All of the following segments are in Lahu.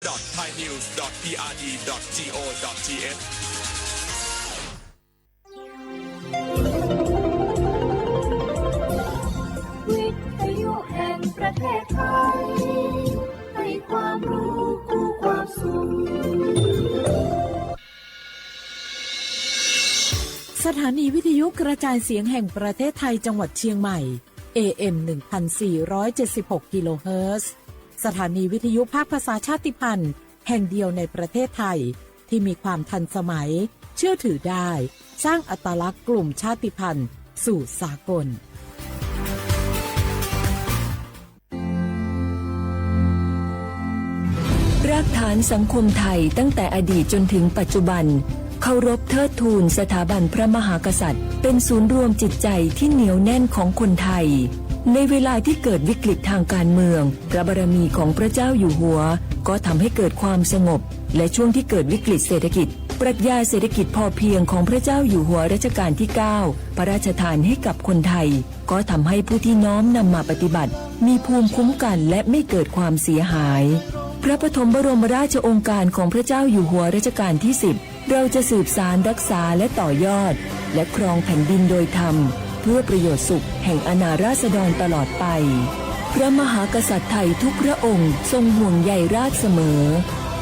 dot thai news dot p r d dot g o dot t h. สถานีวิทยุกระจายเสียงแห่งประเทศไทยจังหวัดเชียงใหม่ เอ เอ็ม หนึ่งพันสี่ร้อยเจ็ดสิบหก กิโลเฮิรตซ์ สถานีวิทยุภาคภาษาชาติพันธุ์แห่งเดียวในประเทศไทย ที่มีความทันสมัย เชื่อถือได้ สร้างอัตลักษณ์กลุ่มชาติพันธุ์สู่สากล รากฐานสังคมไทยตั้งแต่อดีตจนถึงปัจจุบัน เคารพเทิดทูนสถาบันพระมหากษัตริย์ เป็นศูนย์รวมจิตใจที่เหนียวแน่นของคนไทย ในเวลาที่เกิดวิกฤตทางการเมือง พระบารมีของพระเจ้าอยู่หัว ก็ทำให้เกิดความสงบ และช่วงที่เกิดวิกฤตเศรษฐกิจ ปรัชญาเศรษฐกิจพอเพียงของพระเจ้าอยู่หัวรัชกาลที่ เก้า พระราชทานให้กับคนไทย ก็ทำให้ผู้ที่น้อมนำมาปฏิบัติ มีภูมิคุ้มกันและไม่เกิดความเสียหาย พระปฐมบรมราชโองการของพระเจ้าอยู่หัวรัชกาลที่ สิบ เราจะสืบสานรักษาและต่อยอด และครองแผ่นดินโดยธรรม เพื่อประโยชน์สุขแห่งอาณาราษฎรตลอดไป พระมหากษัตริย์ไทยทุกพระองค์ทรงห่วงใยราษฎร์เสมอ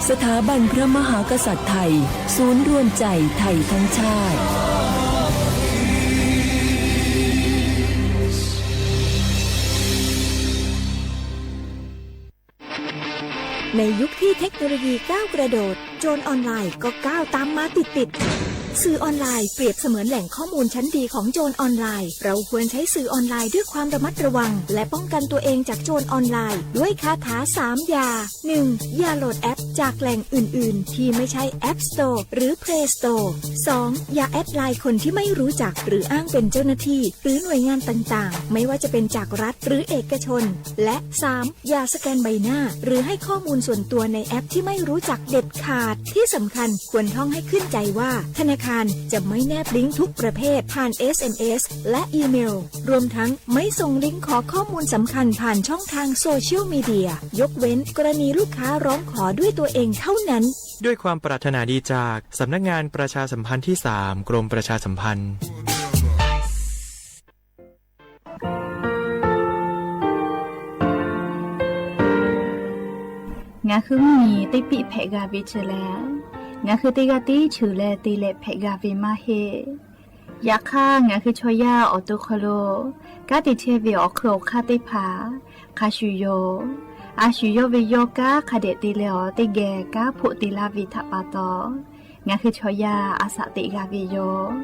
สถาบันพระมหากษัตริย์ไทย ศูนย์รวมใจไทยทั้งชาติ ในยุคที่เทคโนโลยีก้าวกระโดด โจรออนไลน์ก็ก้าวตามมาติดๆ สื่อออนไลน์เปรียบเสมือนแหล่งข้อมูลชั้นดีของโจรออนไลน์ เราควรใช้สื่อออนไลน์ด้วยความระมัดระวัง และป้องกันตัวเองจากโจรออนไลน์ ด้วยคาถาสามอย่า หนึ่ง อย่าโหลดแอปจากแหล่งอื่นๆ ที่ไม่ใช่ App Store หรือ Play Store สอง อย่าแอดไลน์คนที่ไม่รู้จัก หรืออ้างเป็นเจ้าหน้าที่ หรือหน่วยงานต่างๆ ไม่ว่าจะเป็นจากรัฐหรือเอกชน และ สาม อย่าสแกนใบหน้า หรือให้ข้อมูลส่วนตัวในแอปที่ไม่รู้จักเด็ดขาด ที่สำคัญควรท่องให้ขึ้นใจว่า ธนาคารจะไม่แนบลิงก์ทุกประเภทผ่าน เอส เอ็ม เอส และอีเมล รวมทั้งไม่ส่งลิงก์ขอข้อมูลสำคัญผ่านช่องทางโซเชียลมีเดีย ยกเว้นกรณีลูกค้าร้องขอด้วยตัวเองเท่านั้น ด้วยความปรารถนาดีจากสำนักงานประชาสัมพันธ์ที่ สาม กรมประชาสัมพันธ์ Ngaˬ hui mvuhˇ miˬ teˇ piˆ hpehꞈ g'a ve chi lehˬ, ngaˬ hui teˇ g'aˇ tiˉ cheuˬ leh te leh hpehꞈ g'a ve maˇ heˆ. Yaꞈ hk'aˇ, ngaˬ hui chaw yaˇ awˬ to hk'aw lo kanˉ te chehˇ ve awˬ hk'eun awˬ hk'aˇ teˇ hpaˍ hk'a shuˍ yoˬ. A shu yawˇ ve yawˇ kanˉ hk'a dehꞈ te leh awˬ teˇ geh kanˉ hpoˆ te laˇ ve htaꞈ pa taw, ngaˬ hui chaw yaˇ a shaꞈ teꞈ g'a ve yoˬ.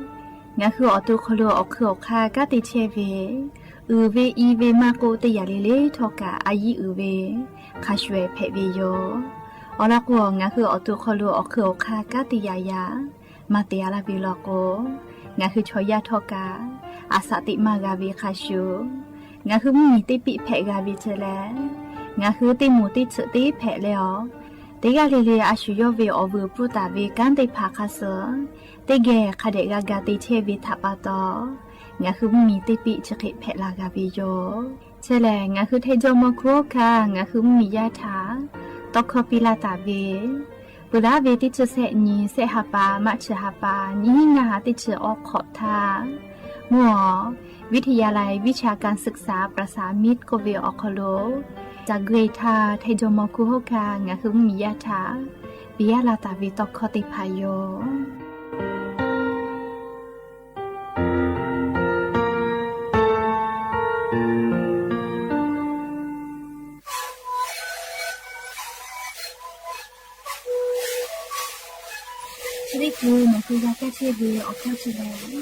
Ngaˬ hui awˬ to hk'aw lo awˬ hk'eun awˬ hk'aˇ kanˉ te chehˇ ve, uiˍ ve i ve maˇ k'oˆ, teˇ yanˇ le le htawˇ kaꞈ a yiˉ uiˍ ve hk'a shuˍ hpehꞈ ve yoˬ. Awˬ lawn k'o, ngaˬ hui awˬ to hk'aw lo awˬ hk'eun awˬ hk'aˇ kanˉ te yaꞈ yaꞈ maˇ te a laˇ ve law k'o, ngaˬ hui chaw yaˇ htawˇ kaꞈ a shaꞈ teꞈ maˇ g'a ve hk'a shuˍ, ngaˬ hui mvuhˇ miˬ teˇ piˆ hpehꞈ g'a ve chi lehˬ, ngaˬ hui teˇ moˍ teˇ tsuhꞈ teˇ hpehꞈ leh awˬ, teˇ g'aˇ le le a shu yawˇ ve awˬ vuiˬ pfuhˇ taˍ ve kanˉ teˇ hpaˍ hk'a suh teˇ geh hk'a dehꞈ g'a ga te chehˇ ve htaꞈ pa taw, ngaˬ hui mvuhˇ miˬ teˇ piˆ chi hk'e hpehꞈ la g'a ve yoˬ. Chi lehˬ, ngaˬ hui htaiˇ jawˇ mawˇ hkuˇ hawˉ hkanˇ ngaˬ hui mvuhˇ miˬ yaˇ htaꞈ tawˇ hkawˇ piˇ laˇ taˍ ve, peuˬ laˇ ve teˇ chi sehˆ nyi, sehˆ ha pa, maˇ chi ha pa, nyiˇ hinˉ ngaˇ ha teˇ chi awˬ hk'awꞈ htaˇ, mvuhˇ awˬ วิทยาลัยวิชาการศึกษาประสานมิตร k'oˆ ve awˬ hk'aw lo, ca gui htaˇ htaiˇ jawˇ mawˇ hkuˇ hawˉ hkanˇ ngaˬ hui mvuhˇ miˬ yaˇ htaꞈ piˇ laˇ taˍ ve tawˇ hkawˇ teˇ hpaˍ yoˬ. Chi teˇ hkui nawˬ hui g'a kaˇ chehˇ ve awˬ hkawˇ chi lehˬ,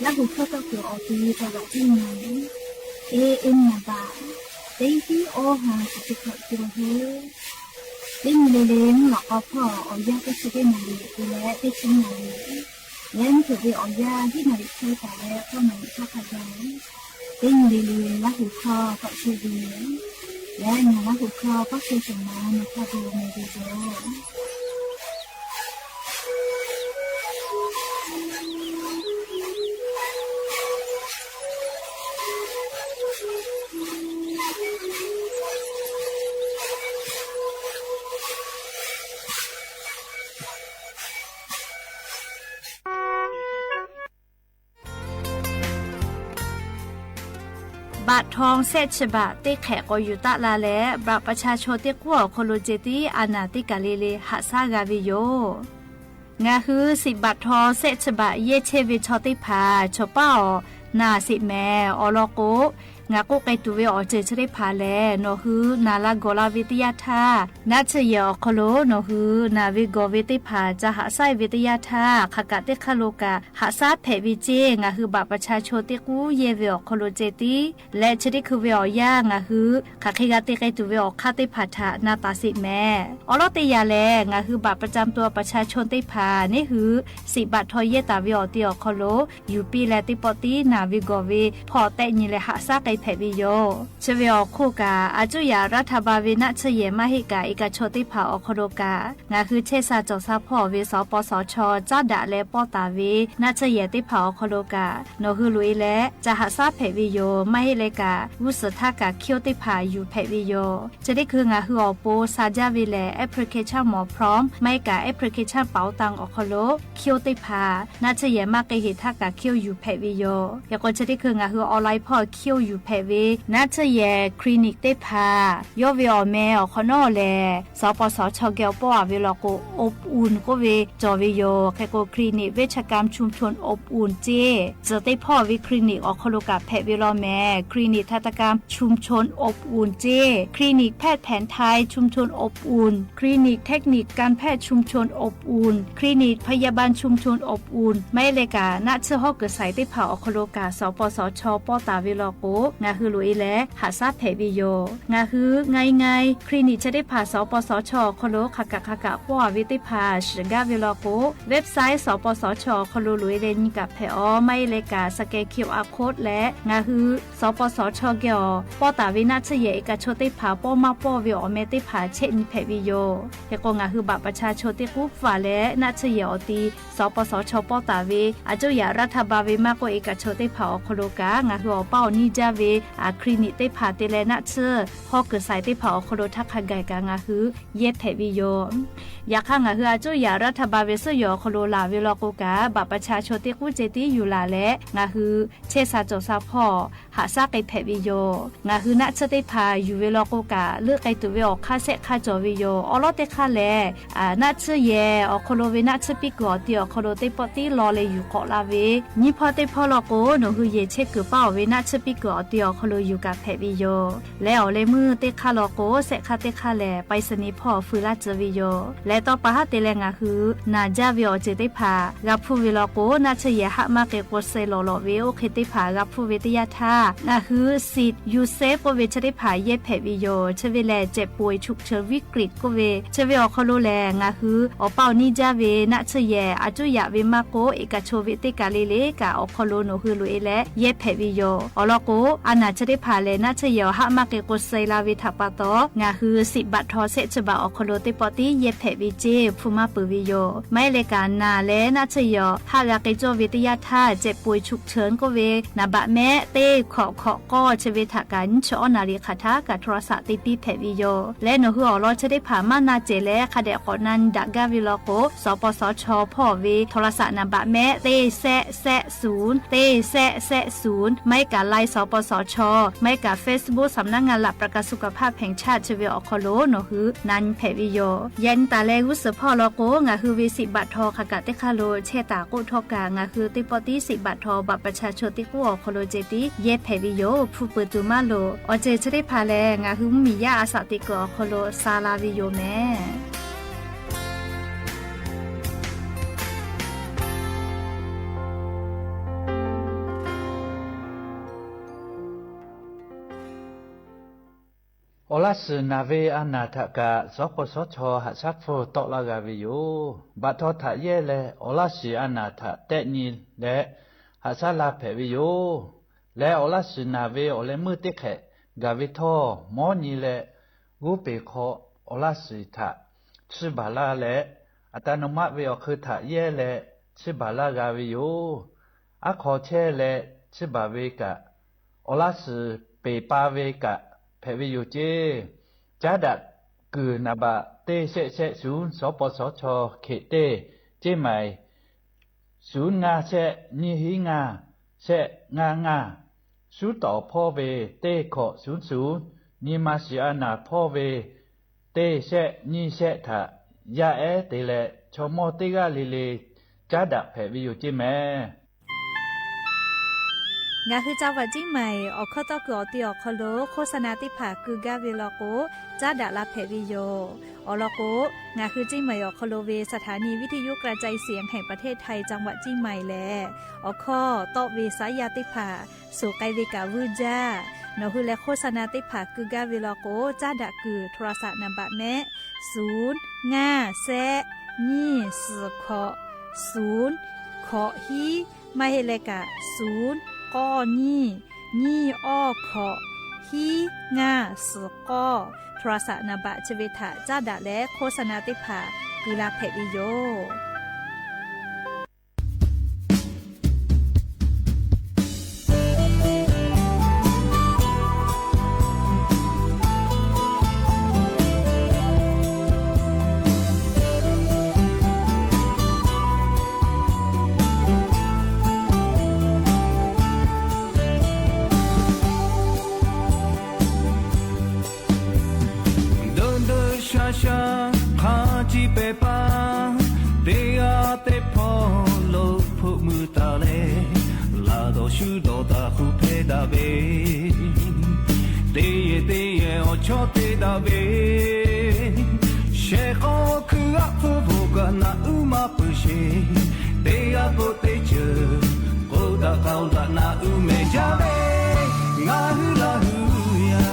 Laˇ huˍ hkawˇ tawˇ kuiˬ awˬ te taw g'aꞈ teˇ nyi, A M naˍ baꞈ teˇ hiˉ awˇ ha chi teˇ hkawꞈ te la ve. Teˇ nyi le le mvuhˇ lawꞈ k'aw hpawˇ awˬ yanˇ teˇ chi teˇ naˍ riˍ te leh teˇ chi naˍ riˍ, leh mvuhˇ hpeuꞈ ve awˬ yanˇ hiˉ naˍ riˍ hk'e taˍ leh k'awˇ naˍ riˍ hk'aˇ hk'a gaˬ, teˇ nyi le le Laˇ huˍ hkawˇ tawˆ chehˇ ve, leh ngaˬ Laˇ huˍ hkawˇ tawˆ chehˇ shehˍ ma nawˬ hk'a gu meh ve yoˬ. baꞈ htaw shehˆ chi baꞈ teˇ hk'ehꞈ k'awꞈ yuˬ taˆ la leh, บัตรประชาชน teˇ k'uˉ awˬ hk'aw lo ceh tiˉ a naˍ teˇ kaˬ le le haꞈ shaˉ g'a ve yoˬ. Ngaˬ hui shiˍ baꞈ htaw shehˆ chi baꞈ yehˇ chehˇ ve chaw teˇ hpaˍ chaw paˉ awˬ naˍ sheˍ mehˍ. Awˬ lawn k'o, ngaˬ k'oˆ k'ai tuˬ ve awˬ ceuˬ chi teˇ hpaˍ lehˬ, nawˬ hui naˍ la gawˬ la ve teˇ yanˇ htaˇ, naˆ tsuhˇ yehˬ awˬ hk'aw lo nawˬ hui naˍ ve gawˬ ve teˇ hpaˍ ca haꞈ shaˉ ve teˇ yanˇ htaˇ, hk'aˬ kaꞈ teˇ hk'aˇ lo kaꞈ haꞈ shaˉ hpehꞈ ve ceˇ. Ngaˬ hui บัตรประชาชน teˇ k'uˉ yehˇ ve awˬ hk'aw lo ceh tiˉ leh, chi teˇ hkui ve awˬ yanˇ ngaˬ hui hk'aˬ hk'e g'a te k'ai tuˬ ve awˬ hk'aˇ teˇ hpaˍ htaꞈ na taˍ sheˍ mehˍ. Awˬ lawn teˇ yanˇ lehˬ, ngaˬ hui บัตรประจำตัวประชาชน teˇ hpaˍ neˇ hui shiˍ baꞈ htaw yehˇ taˍ ve awˬ ti awˬ hk'aw lo yuˬ piˇ leh, teˇ pawˆ tiˉ naˍ ve gawˬ ve hpawˇ tehˆ nyi leh haꞈ shaˉ k'ai hpehꞈ ve yoˬ. Chi ve awˬ hk'oˆ kaꞈ, a cuˇ yaꞈ รัฐบาล ve naˆ tsuhˇ yehˬ maˇ heˆ kaꞈ, e kaꞈ chaw teˇ hpaˍ awˬ hk'aw lo kaꞈ, ngaˬ hui chehˇ sha cawˬ sha hpawˇ ve สปสช. caˉ daꞈ leh pawˇ taˍ ve naˆ tsuhˇ yehˬ teˇ hpaˍ awˬ hk'aw lo kaꞈ, nawˬ hui loꞈ e leh ca haꞈ shaˉ hpehꞈ ve yoˬ. Maˇ heˆ leh kaꞈ, g'uˇ suhˍ htaˇ kaꞈ คิว teˇ hpaˍ yuˬ hpehꞈ ve yoˬ. Chi teˇ hkui ngaˬ hui awˬ pon sha jaˇ ve lehˬ, application หมอพร้อม maˇ heˆ kaꞈ application เป๋าตัง awˬ hk'aw lo คิว teˇ hpaˍ naˆ tsuhˇ yehˬ maˇ k'ai heˍ htaˇ kaꞈ คิว yuˬ hpehꞈ ve yoˬ. Hk'e k'o, chi teˇ hkui ngaˬ hui online hpawˇ คิว yuˬ hpehꞈ ve naˆ tsuhˇ yehˬ คลินิก teˇ hpaˍ yawˇ ve awˬ meh awˬ hk'awꞈ nawˉ lehˬ, สปสช. geh awˬ pawˆ a ve law k'o, อบอุ่น k'oˆ ve cawˬ ve yoˬ. Hk'e k'o, คลินิก เวชกรรมชุมชน อบอุ่น ceˇ tcuhˬ teˇ hpawˇ ve คลินิก awˬ hk'aw lo kaꞈ hpehꞈ ve law mehˍ. คลินิกทันตกรรมชุมชน อบอุ่น ceˇ, คลินิกแพทย์แผนไทยชุมชน อบอุ่น, คลินิกเทคนิคการแพทย์ชุมชน อบอุ่น, คลินิกพยาบาลชุมชน อบอุ่น. Maˇ heˆ leh kaꞈ, naˆ tsuhˇ hawˉ kuiˬ shaiˍ teˇ hpaˍ awˬ hk'aw lo kaꞈ สปสช. pawˇ taˍ ve law k'o, ngaˬ hui loꞈ e leh haꞈ shaˉ hpehꞈ ve yoˬ. Ngaˬ hui ง่ายๆ คลินิก chi teˇ hpaˍ สปสช. awˬ hk'aw lo hk'aˬ kaꞈ hk'aˬ kaꞈ pawˇ a ve teˇ hpaˍ shiˍ gaˇ ve law k'o, website สปสช. awˬ hk'aw lo loꞈ e leh nyi kaꞈ hpehꞈ aˬ. Maˇ heˆ leh kaꞈ, scan QR code leh ngaˬ hui สปสช. geh awˬ pawˇ taˍ ve naˆ tsuhˇ yehˬ e kaꞈ chaw teˇ hpaˍ pawˇ maˇ pawˇ ve awˬ meh teˇ hpaˍ chehˇ nyi hpehꞈ ve yoˬ. Hk'e k'o, ngaˬ hui บัตรประชาชน teˇ k'uˉ hpaˍ leh naˆ tsuhˇ yehˬ awˬ ti สปสช. pawˇ taˍ ve a cuˇ yaꞈ รัฐบาล ve maˇ k'oˆ, e kaꞈ chaw teˇ hpaˍ awˬ hk'aw lo kaꞈ ngaˬ hui awˬ paˇ awˬ niˇ jaˇ ve คลินิก teˇ hpaˍ te leh naˆ tsuhˇ hawˉ kuiˬ shaiˍ teˇ hpaˍ awˬ hk'aw lo htaˇ hk'a gaˬ kaꞈ ngaˬ hui yehˇ hpehꞈ ve yoˬ. Yaꞈ hk'aˇ, ngaˬ hui a cuˇ yaꞈ รัฐบาล ve suhˉ yehˬ awˬ hk'aw lo laˬ ve law k'o kaꞈ, บัตรประชาชน teˇ k'uˉ ceh tiˉ yuˬ laˬ leh ngaˬ hui chehˇ sha cawˬ sha hpawˇ haꞈ shaˉ k'ai hpehꞈ ve yoˬ. Ngaˬ hui naˆ tsuhˇ teˇ hpaˍ yuˬ ve law k'o kaꞈ, leuˆ k'ai tuˬ ve awˬ hk'aˇ shehˆ hk'aˇ cawˬ ve yoˬ. Awˬ lawn teˇ hk'aˇ lehˬ, naˆ tsuhˇ yehˬ awˬ hk'aw lo ve naˆ tsuhˇ piˇ kuiˬ awˬ ti awˬ hk'aw lo teˇ pawˆ tiˉ law leh yuˬ k'awꞈ la ve, nyiˇ hpawˇ teˇ hpawˇ law k'o, nawˬ hui yehˬ chehˇ kuiˬ paˇ awˬ ve naˆ tsuhˇ piˇ kuiˬ awˬ ti awˬ hk'aw lo yuˬ kaꞈ hpehꞈ ve yoˬ. Leh awˬ leh meuˇ teˇ hk'aˇ law k'o, shehˆ hk'aˇ teˇ hk'aˇ lehˬ ไปรษณีย์ hpawˇ feu laˇ tcuh ve yoˬ. Leh tawˇ pa haˉ te leh ngaˬ hui naˬ jaˇ ve awˬ ceuˬ teˇ hpaˍ g'a hpuˇ ve law k'o, naˆ tsuhˇ yehˬ haˆ maˇ k'ai k'o suh lawˬ lawꞈ ve oˇ hk'e teˇ hpaˍ g'a hpuˇ ve teˇ yanˇ htaˇ, ngaˬ hui สิทธิ์ยูเซฟ k'oˆ ve chi teˇ hpaˍ yehˇ hpehꞈ ve yoˬ. Chi ve lehˬ เจ็บป่วยฉุกเฉินวิกฤต k'oˆ ve, chi ve awˬ hk'aw lo lehˬ ngaˬ hui awˬ paˇ awˬ niˇ jaˇ ve naˆ tsuhˇ yehˬ a cuˇ yaꞈ ve maˇ k'oˆ, e kaꞈ chaw ve teˇ kaˬ le le kaꞈ awˬ hk'aw lo nawˬ hui loꞈ e leh yehˇ hpehꞈ ve yoˬ. Awˬ lawn k'o, a naˬ chi teˇ hpaˍ lehˬ naˆ tsuhˇ yehˬ awˬ haˆ maˇ k'ai k'o suh la ve htaꞈ pa taw, ngaˬ hui สิทธิ์บัตรทอง shehˆ chi baꞈ awˬ hk'aw lo teˇ pawˆ tiˉ yehˇ hpehꞈ ve ceˇ hpu maˇ peuˬ ve yoˬ. Maˇ heˆ leh kaꞈ, naˬ leh naˆ tsuhˇ yehˬ awˬ haˆ g'a k'ai cawˇ ve teˇ yanˇ htaˇ, เจ็บป่วยฉุกเฉิน k'oˆ ve naˍ baꞈ mehˆ teˇ hkawꞈ hkawꞈ k'awˇ chi ve htaꞈ kaꞈ nyiˇ chi awˉ naˍ riˍ hk'aˬ htaˇ kaꞈ โทรศัพท์ te piˇ hpehꞈ ve yoˬ. Leh nawˬ hui awˬ lawn chi teˇ hpaˍ maˇ na cehˬ leh hk'a dehꞈ k'awꞈ na nyi daꞈ gaˇ ve law k'o, สปสช. hpawˇ ve โทรศัพท์ naˍ baꞈ mehˆ teˇ shehˆ shehˆ ศูนย์ teˇ shehˆ shehˆ ศูนย์, maˇ heˆ kaꞈ ไลน์ สปสช. maˇ heˆ kaꞈ เฟซบุ๊ก สำนักงานหลักประกันสุขภาพแห่งชาติ chi ve awˬ hk'aw lo nawˬ hui na nyi hpehꞈ ve yoˬ. Yaꞈ nyi taˍ leh g'uˇ suhˍ hpawˇ law k'o, ngaˬ hui ve สิทธิ์บัตรทอง hk'aˬ kaꞈ teˇ hk'aˇ lo chehˇ taˍ k'oˆ htawˇ kaꞈ, ngaˬ hui teˇ pawˆ tiˉ สิทธิ์บัตรทอง บัตรประชาชน teˇ k'uˉ awˬ hk'aw lo ceh tiˉ yehˇ hpehꞈ ve yoˬ. Hpu peuˬ tuˬ maˇ loˍ. Awˬ ceuˬ chi teˇ hpaˍ lehˬ, ngaˬ hui mvuhˇmiˬ yaˇ a shaꞈ teꞈ kuiˬ awˬ hk'aw lo sha la ve yoˬ mehˍ. Awˬ laˇ shiˍ naˬ ve a naˬ htaꞈ kaꞈ สปสช. haꞈ shaˉ hpfuhˇ tawˆ laˇ g'a ve yoˬ. Baꞈ htaw htaꞈ yehˇ leh awˬ laˇ shiˍ a naˬ htaꞈ tehˆ nyi leh haꞈ shaˉ la hpehꞈ ve yoˬ. Leh awˬ laˇ shiˍ naˬ ve awˬ leh meuˇ teˇ hk'ehꞈ gaˬ ve htawˇ, mawˉ nyi leh g'oˇ peˬ hk'aw awˬ laˇ shiˍ htaꞈ chiˇ baˬ laˇ leh, อัตโนมัติ ve awˬ hk'eun htaꞈ yehˇ leh chiˇ baˬ laˇ g'a ve yoˬ. Aˉ hk'aw chehˇ leh chiˇ baˬ ve kaꞈ, awˬ laˇ shiˍ peˬ pa ve kaꞈ hpehꞈ ve yoˬ ceˇ. Caˉ daꞈ kuiˬ naˍ baꞈ teˇ shehˆ shehˆ ศูนย์ สปสช. hkeꞈ teˇ, ceˇ maiˍ ศูนย์ ngaˇ shehˆ nyiˇ hiˉ ngaˇ shehˆ ngaˇ ngaˇ, shuˉ tawˍ hpawˇ ve teˇ hkawꞈ shuˉ shuˍ, nyi ma shiˍ a naˍ hpawˇ ve teˇ shehˆ nyiˇ shehˆ htaꞈ yaˇ ehˉ te leh, chaw mawˇ teˇ g'aˇ le le caˉ daꞈ hpehꞈ ve yoˬ ceˇ mehˍ. Ngaˬ hui จังหวัดเชียงใหม่ awˬ hkawˇ tawˇ kuiˬ awˬ te awˬ hk'aw lo โฆษณา teˇ hpaˍ keu gaˇ ve law k'o, caˉ daꞈ la hpehꞈ ve yoˬ. Awˬ lawn k'o, ngaˬ hui เชียงใหม่ awˬ hk'aw lo ve สถานีวิทยุกระจายเสียงแห่งประเทศไทย จังหวัดเชียงใหม่ lehˬ, awˬ hkawˇ tawˆ ve saˉ yaˇ teˇ hpaˍ suhˍ k'ai ve kaꞈ vuiˇ jaˇ. Nawˬ hui leh โฆษณา teˇ hpaˍ keu gaˇ ve law k'o, caˉ daꞈ kuiˬ โทรศัพท์ นามบัตร mehˆ, suˍ ngaˇ shehˆ nyiˇ suhˍ hkawꞈ suˍ hkawꞈ hiˉ, maˇ heˆ leh kaꞈ suˍ k'awˇ nyiˇ nyiˇ awˇ hkawꞈ hiˉ ngaˇ suhˍ k'awˇ โทรศัพท์ นามบัตร chi ve htaꞈ caˉ daꞈ leh โฆษณา teˇ hpaˍ keu la hpehꞈ ve yoˬ. Dawˇ dawˇ sha sha hk'a ciˇ pehˍ paˇ, teˇ g'aˇ teˇ hpawˇ lo hpoˆ mui taˍ leh, laˬ dawˬ shu dawˬ taˍ hk'u hpehˇ daꞈ ve, teˇ yehˬ teˇ yehˬ awˬ chawˇ te daꞈ ve, shehˍ k'aw hkui g'aˆ hpfuhˇ bvuhꞈ kaꞈ naꞈ uˉ maˇ peuˬ sheˍ, teˇ g'aˇ k'oˆ teˇ ceuˬ k'oˆ daꞈ k'aoˍ daꞈ naꞈ uˉ mehˍ jaˇ ve, ngaˬ hui Laˇ hu yaˇ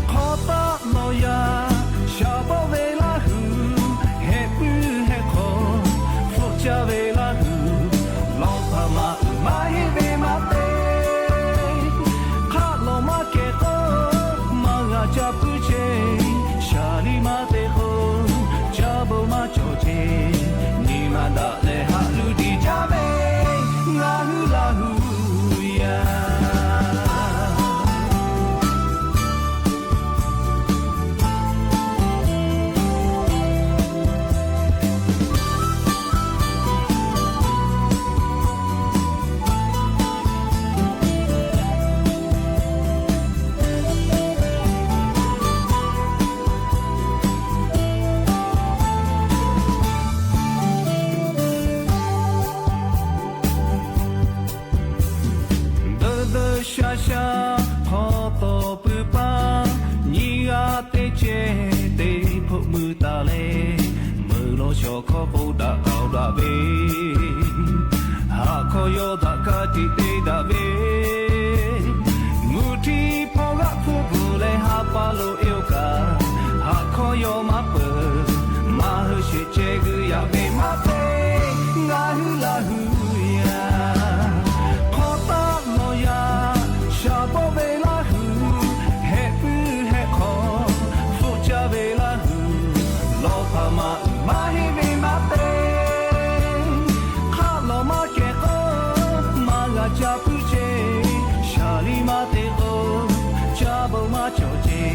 hk'aw taˆ lawˬ yaˇ, shaˍ bawˆ ve Laˇ hu, hehꞈ puiˉ hehꞈ hk'aw, hpfuhˆ caˇ ve Laˇ hu, lawˬ hpaˍ maꞈ uiˍ maˇ heˆ ve maˇ te. Hk'aˆ lawˬ maˇ kehˬ k'o, maˇ g'a ca puiˉ ceˇ, shaˍ liˇ maˇ te k'o, caˇ bon maˇ cawˬ ceˇ, nyi ma daꞈ leh haꞈ luˇ diˬ jaˇ ve, ngaˬ hui Laˇ hu yaˇ. Dawˇ dawˇ sha sha hk'aw tawˍ pui paˇ, nyiˇ g'aˇ teˇ cehˇ te hpoˆ mui taˍ leh, meuˬ lawˬ shawˍ hkawˇ k'oˆ daꞈ k'aoˍ daꞈ ve, haꞈ hkawˇ yawˇ daꞈ kaˇ tiꞈ te daꞈ ve, mvuhˇ htiˇ hpawˇ g'aˆ hpfuhˇ bvuhꞈ leh ha pa lo eˬ oˇ kaꞈ, haꞈ hkawˇ yawˇ maˇ peuˬ, maˇ hui sheˍ ceh g'uiˬ yaꞈ ve maˇ te. Ngaˬ hui Laˇ hu yaˇ hk'aw taˆ lawˬ yaˇ, shaˍ bawˆ ve Laˇ hu, hehꞈ puiˉ hehꞈ hk'aw, hpfuhˆ caˇ ve Laˇ hu, lawˬ hpaˍ maꞈ uiˍ maˇ heˆ ve maˇ te. Hk'aˆ lawˬ maˇ kehˬ k'o, maˇ g'a ca puiˉ ceˇ, shaˍ liˇ maˇ te k'o, caˇ bon maˇ cawˬ ceˇ,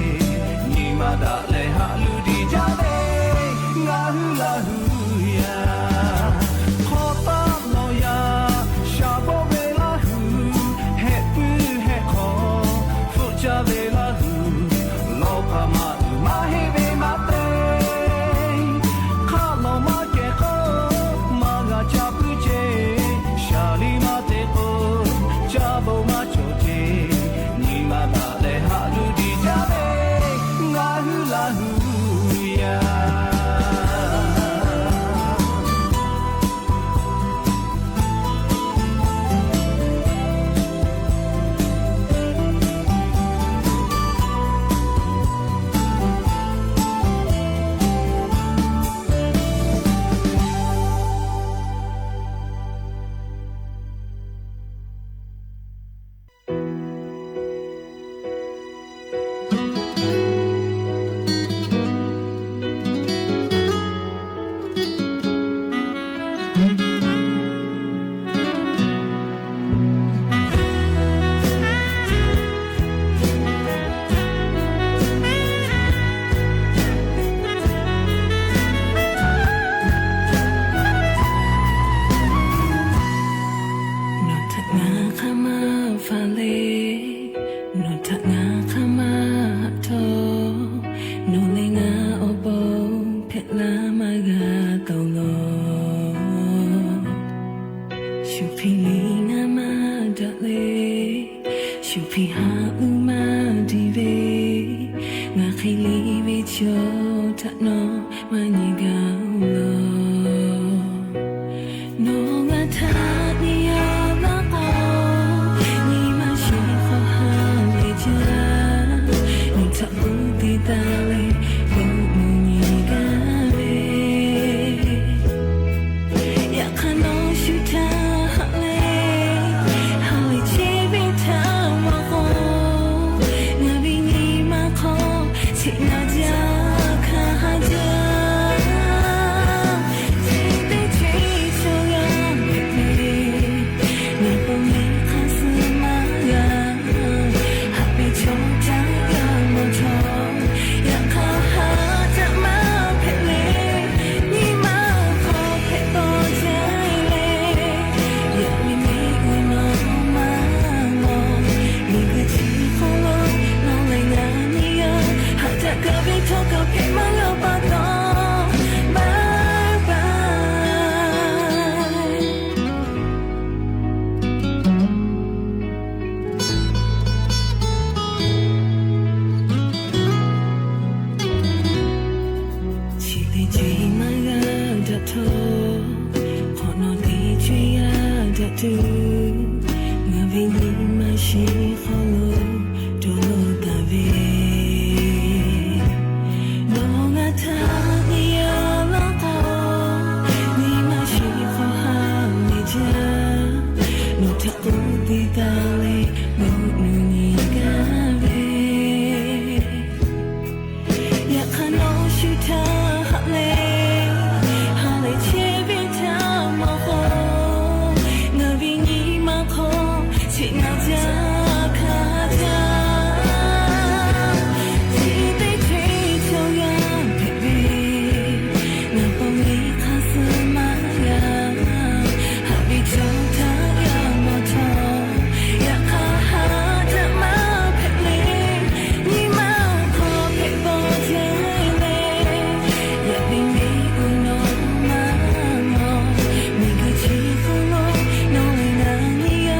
nyi ma daꞈ leh haꞈ luˇ diˬ jaˇ ve, ngaˬ hui Laˇ hu yaˇ hk'aw taˆ lawˬ yaˇ, shaˍ bawˆ ve Laˇ hu, hehꞈ puiˉ hehꞈ hk'aw, hpfuhˆ caˇ ve Laˇ hu, lawˬ hpaˍ maꞈ uiˍ maˇ heˆ ve maˇ te. Hk'aˆ lawˬ maˇ kehˬ k'o, maˇ g'a ca puiˉ ceˇ, shaˍ liˇ maˇ te k'o, caˇ bon maˇ cawˬ ceˇ, nyi ma daꞈ leh haꞈ luˇ diˬ jaˇ ve, ngaˬ hui Laˇ hu Maˇ nyi gaˬ lo, nawˬ ngaˬ htaꞈ nyi yaˇ maˇ k'aw, nyi ma shiˍ hk'aw ha lehˬ jaˇ, nawˬ htaꞈ k'oˆ te taˍ leh, k'oˆ mvuhˇ nyi gaˇ ve. Yaꞈ hk'aˇ nawˬ shu htaꞈ haꞈ leh, ha lehˬ chi ve htaꞈ maˇ k'aw, ngaˬ ve nyi ma hk'aw, chi ngaˬ jaˇ hkanˍ ha jaˇ. Chi teˇ ceuˬ chaw g'a hpehꞈ ve, ngaˬ paw ve hk'a suh maˇ g'a, haꞈ ve chaw htaꞈ g'a mawˬ htawˇ, yaꞈ hk'aˇ ha htaꞈ maˇ hpehꞈ ve, nyi ma hk'aw hpehꞈ taw jaˇ ve. Yaꞈ nyi miˬguiˬ nawˬ maˇ mawˬ, miˬguiˬ chi hk'aw lo nawˬ lehˬ ngaˬ nyi g'a, ha htaꞈ gaˬ ve htawˇ kaꞈ hpehꞈ maˇ g'a pa taw, bye bye. Chi teˇ ceuˬ maˇ g'a daꞈ htawˇ, hk'awꞈ nawˬ teˇ ceuˬ g'a daꞈ tuˬ, ngaˬ ve nyi ma shiˍ hk'aw lo dawˇ law taˍ ve. Nawˬ ngaˬ htaꞈ nyi yaˇ maˇ k'aw, nyi ma shiˍ hk'aw ha lehˬ jaˇ, nawˬ htaꞈ k'oˆ te taˍ leh, mvuhˇ naw nyi gaˇ ve. Yaꞈ hk'aˇ nawˬ shu htaꞈ haꞈ leh, ha lehˬ chehˇ ve htaꞈ maˇ k'aw, ngaˬ ve nyi ma hk'aw chi ngaˬ jaˇ hkanˍ ha jaˇ. Chi teˇ ceuˬ chaw g'a hpehꞈ ve, ngaˬ paw ve hk'a suh maˇ g'a, haꞈ ve chaw htaꞈ g'a mawˬ htawˇ, yaꞈ hk'aˇ ha htaꞈ maˇ hpehꞈ le. Nyi ma hk'aw hpehꞈ taw jaˇ ve, yaꞈ ve miˬguiˬ nawˬ maˇ mawˬ, miˬguiˬ chi hk'aw lo nawˬ lehˬ ngaˬ nyi g'a,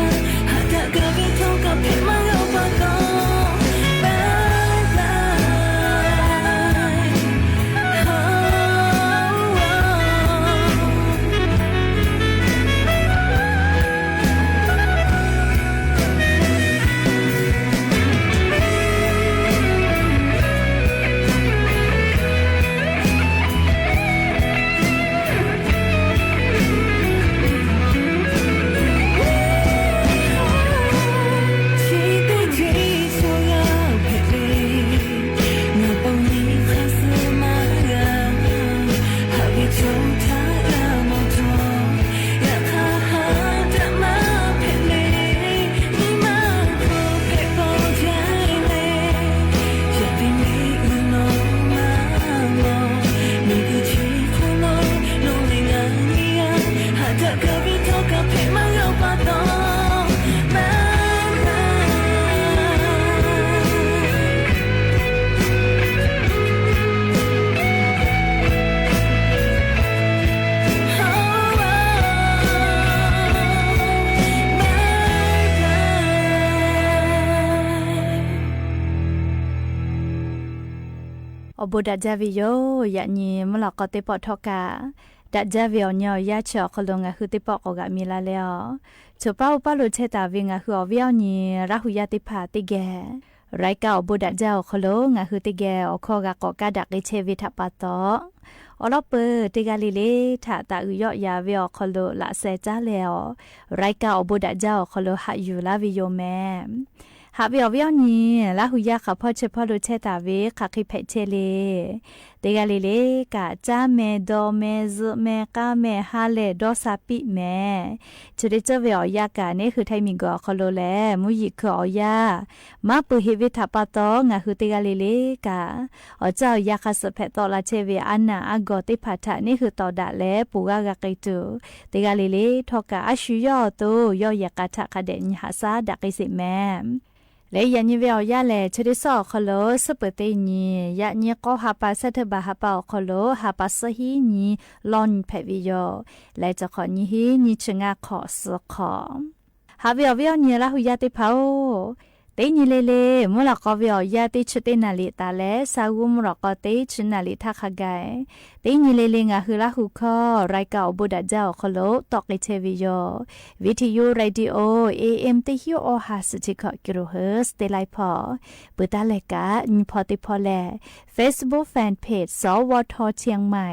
ha htaꞈ gaˬ ve htawˇ kaꞈ hpehꞈ maˇ g'a pa taw, bye bye. Chi teˇ ceuˬ chaw g'a hpehꞈ ve, ngaˬ paw ve hk'a suh maˇ g'a, haꞈ ve chaw htaꞈ g'a mawˬ htawˇ, yaꞈ hk'aˇ ha htaꞈ maˇ hpehꞈ le. Nyi ma hk'aw hpehꞈ taw jaˇ ve, yaꞈ ve miˬguiˬ nawˬ maˇ mawˬ, miˬguiˬ chi hk'aw lo nawˬ lehˬ ngaˬ nyi g'a, ha htaꞈ gaˬ ve htawˇ kaꞈ hpehꞈ maˇ g'a pa taw, bye bye. Awˬ bon daꞈ jaˇ ve yoˬ. Yaꞈ nyi mvuhˇ lawꞈ k'aw teˇ pawˆ htawˇ kaꞈ, daꞈ jaˇ ve awˬ nyi awˬ yanˇ chi awˬ hk'aw lo ngaˬ hui teˇ pawˆ k'awꞈ g'aꞈ mi la leh a, choˬ paˉ oˇ paˉ lo chehˇ taˍ ve ngaˬ hui awˬ viˉ awˬ nyi Laˇ hu yaˇ teˇ hpaˍ teˇ geh, รายการ awˬ bon daꞈ jaˇ awˬ hk'aw lo ngaˬ hui teˇ geh awˬ hkawˇ g'a k'awꞈ kaˉ daꞈ k'ai chehˇ ve htaꞈ pa taw, awˬ lawn peuˬ teˇ g'aˇ le le htaꞈ taˍ uiˍ yawˆ yan ve awˬ hk'aw lo laꞈ sheh caˉ leh a, รายการ awˬ bon daꞈ jaˇ awˬ hk'aw lo haꞈ yuˬ laˇ ve yoˬ meh. Haꞈ ve awˬ viˉ awˬ nyi Laˇ hu yaˇ hk'aˬ hpawˇ chi hpawˇ lo chehˇ taˍ ve hk'aˬ hk'e hpehꞈ chehˇ le. Teˇ g'aˇ le le kaꞈ, caˇ meh, dawˇ meh, zuhꞈ meh, k'aˇ meh, ha lehˬ dawˇ sha piˇ meh. Chi teˇ ceuˬ ve awˬ yanˇ kaꞈ, neˇ hui Htaiˇ miˬguiˬ awˬ hk'aw lo lehˬ mvuhˇ yeˬ hkui awˬ yanˇ maˇ peuˬ heˆ ve htaꞈ pa taw, ngaˬ hui teˇ g'aˇ le le kaꞈ, awˬ caˇ awˬ yan hk'a suhˍ hpehꞈ tawˆ la chehˇ ve aˉ naˬ aˉ gawˬ teˇ hpaˍ htaꞈ neˇ hui tawˍ daꞈ leh ponˬ g'aˇ g'a k'ai tuˬ, teˇ g'aˇ le le htawˇ kaꞈ a shu yawˇ awˬ to yawˇ yehˬ k'a htaꞈ hk'a dehꞈ nyi haꞈ shaˉ daꞈ k'ai sheˍ meh. Leh yaꞈ nyi ve awˬ yanˇ lehˬ, chi teˇ suhˉ awˬ hk'aw lo suhˉ peuˬ teˇ nyi, yaꞈ nyi k'awˇ ha pa, September ha pa awˬ hk'aw lo ha pa suhˉ hiˉ nyi lawˇ nyi hpehꞈ ve yoˬ. Leh chi hk'awꞈ nyi hiˉ nyi chi ngaˇ hk'awꞈ suhˍ hk'awꞈ. Haꞈ ve awˬ viˉ awˬ nyi Laˇ hu yaˇ teˇ hpaˍ-oˬ, Teˇ nyi le le, mvuhˇ lawꞈ k'aw ve awˬ yanˇ teˇ chi teˇ naˍ riˍ taˍ leh, sa g'uˇ mvuhˇ lawꞈ k'aw teˇ chi naˍ riˍ htaˇ hk'a gaˬ, teˇ nyi le le ngaˬ hui Laˇ huˍ hkawˇ รายการ awˬ bon daꞈ jaˇ awˬ hk'aw lo tawˆ k'ai chehˇ ve yoˬ. Video Radio A M teˇ hinˉ awˇ ha suhˍ chi hkawꞈ kilohertz teˇ laiˉ hpawˇ, peuˬ taˇ leh kaꞈ nyi hpawˇ teˇ hpawˇ lehˬ, Facebook Fan Page สวท เชียงใหม่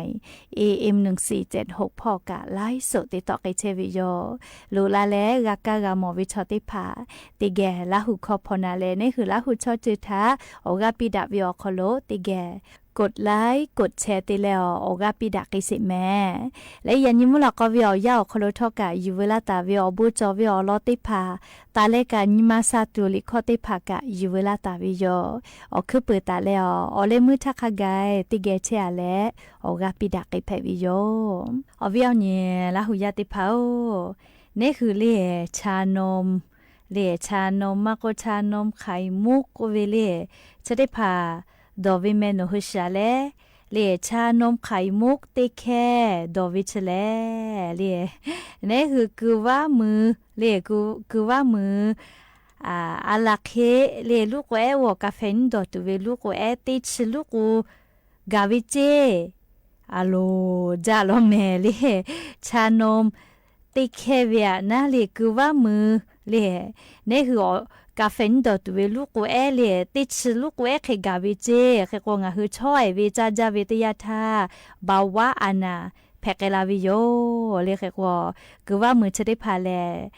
A M หนึ่งสี่เจ็ดหก hpawˇ kaꞈ ไลฟ์สด te tawˆ k'ai chehˇ ve yoˬ. Loꞈ la leh g'a kaˇ g'a mawˬ ve chaw teˇ hpaˍ teˇ geh Laˇ huˍ hkawˇ hpaw na leh, neˇ hui Laˇ huˍ chaw ceuˬ htaꞈ awˬ g'aˇ piˇ daꞈ ve awˬ hk'aw lo teˇ geh กดไลค์ กดแชร์ te leh awˬ g'aˇ piˇ daꞈ k'ai sheˍ mehˍ. Leh yaꞈ nyi mvuhˇ lawꞈ k'aw ve awˬ yanˇ awˬ hk'aw lo htawˇ kaꞈ yuˬ veu laˇ taˍ ve awˬ bon cawˬ ve awˬ lawn teˇ hpaˍ taˍ leh kaꞈ, nyi ma sha tuˬ liꞈ hkawˇ teˇ hpaˍ kaꞈ yuˬ veu laˇ taˍ ve yoˬ. Awˬ hkuiˉ peuˬ taˍ leh awˬ, awˬ leh meuˇ htaˇ hk'a gaˬ teˇ geh chehˇ a leh, awˬ g'aˇ piˇ daꞈ k'ai hpehꞈ ve yoˬ. Awˬ viˉ awˬ nyi Laˇ huˍ yaˇ teˇ hpaˍ-oˬ, neˇ hui le cha nom, le cha nom maˇ k'oˆ, cha nom ไข่มุก k'oˆ ve le, chi teˇ hpaˍ dawˬ ve meh nawˬ hui shiˍ a leh, le cha nom ไข่มุก teˇ hkehˇ dawˬ ve chi lehˬ le, neˇ hui ku vaˉ mui, le ku vaˉ mui a laˬ hk'e le, luˉ k'o ehˉ, awˬ kaˍ hpehꞈ nyiˇ dawˬ tuˬ ve luˉ k'o ehˉ teˇ chi luˉ k'o gaˬ ve ceˇ, a loˍ jaˇ law mehˍ le, cha nom teˇ hkehˇ ve aꞈ naˉ le ku vaˉ mui le, neˇ hui awˬ kaˍ hpehꞈ nyiˇ dawˬ tuˬ ve luˉ k'o ehˉ le, teˇ chi luˉ k'o ehˉ hk'e gaˬ ve ceˇ. Hk'e k'o ngaˬ hui chawˇ ehˍ ve caˇ jaˇ ve teˇ yanˇ htaˇ เบาหวาน a naˍ hpehꞈ k'ai la ve yoˬ. Le hk'e k'o, ku vaˉ mui chi teˇ hpaˍ lehˬ,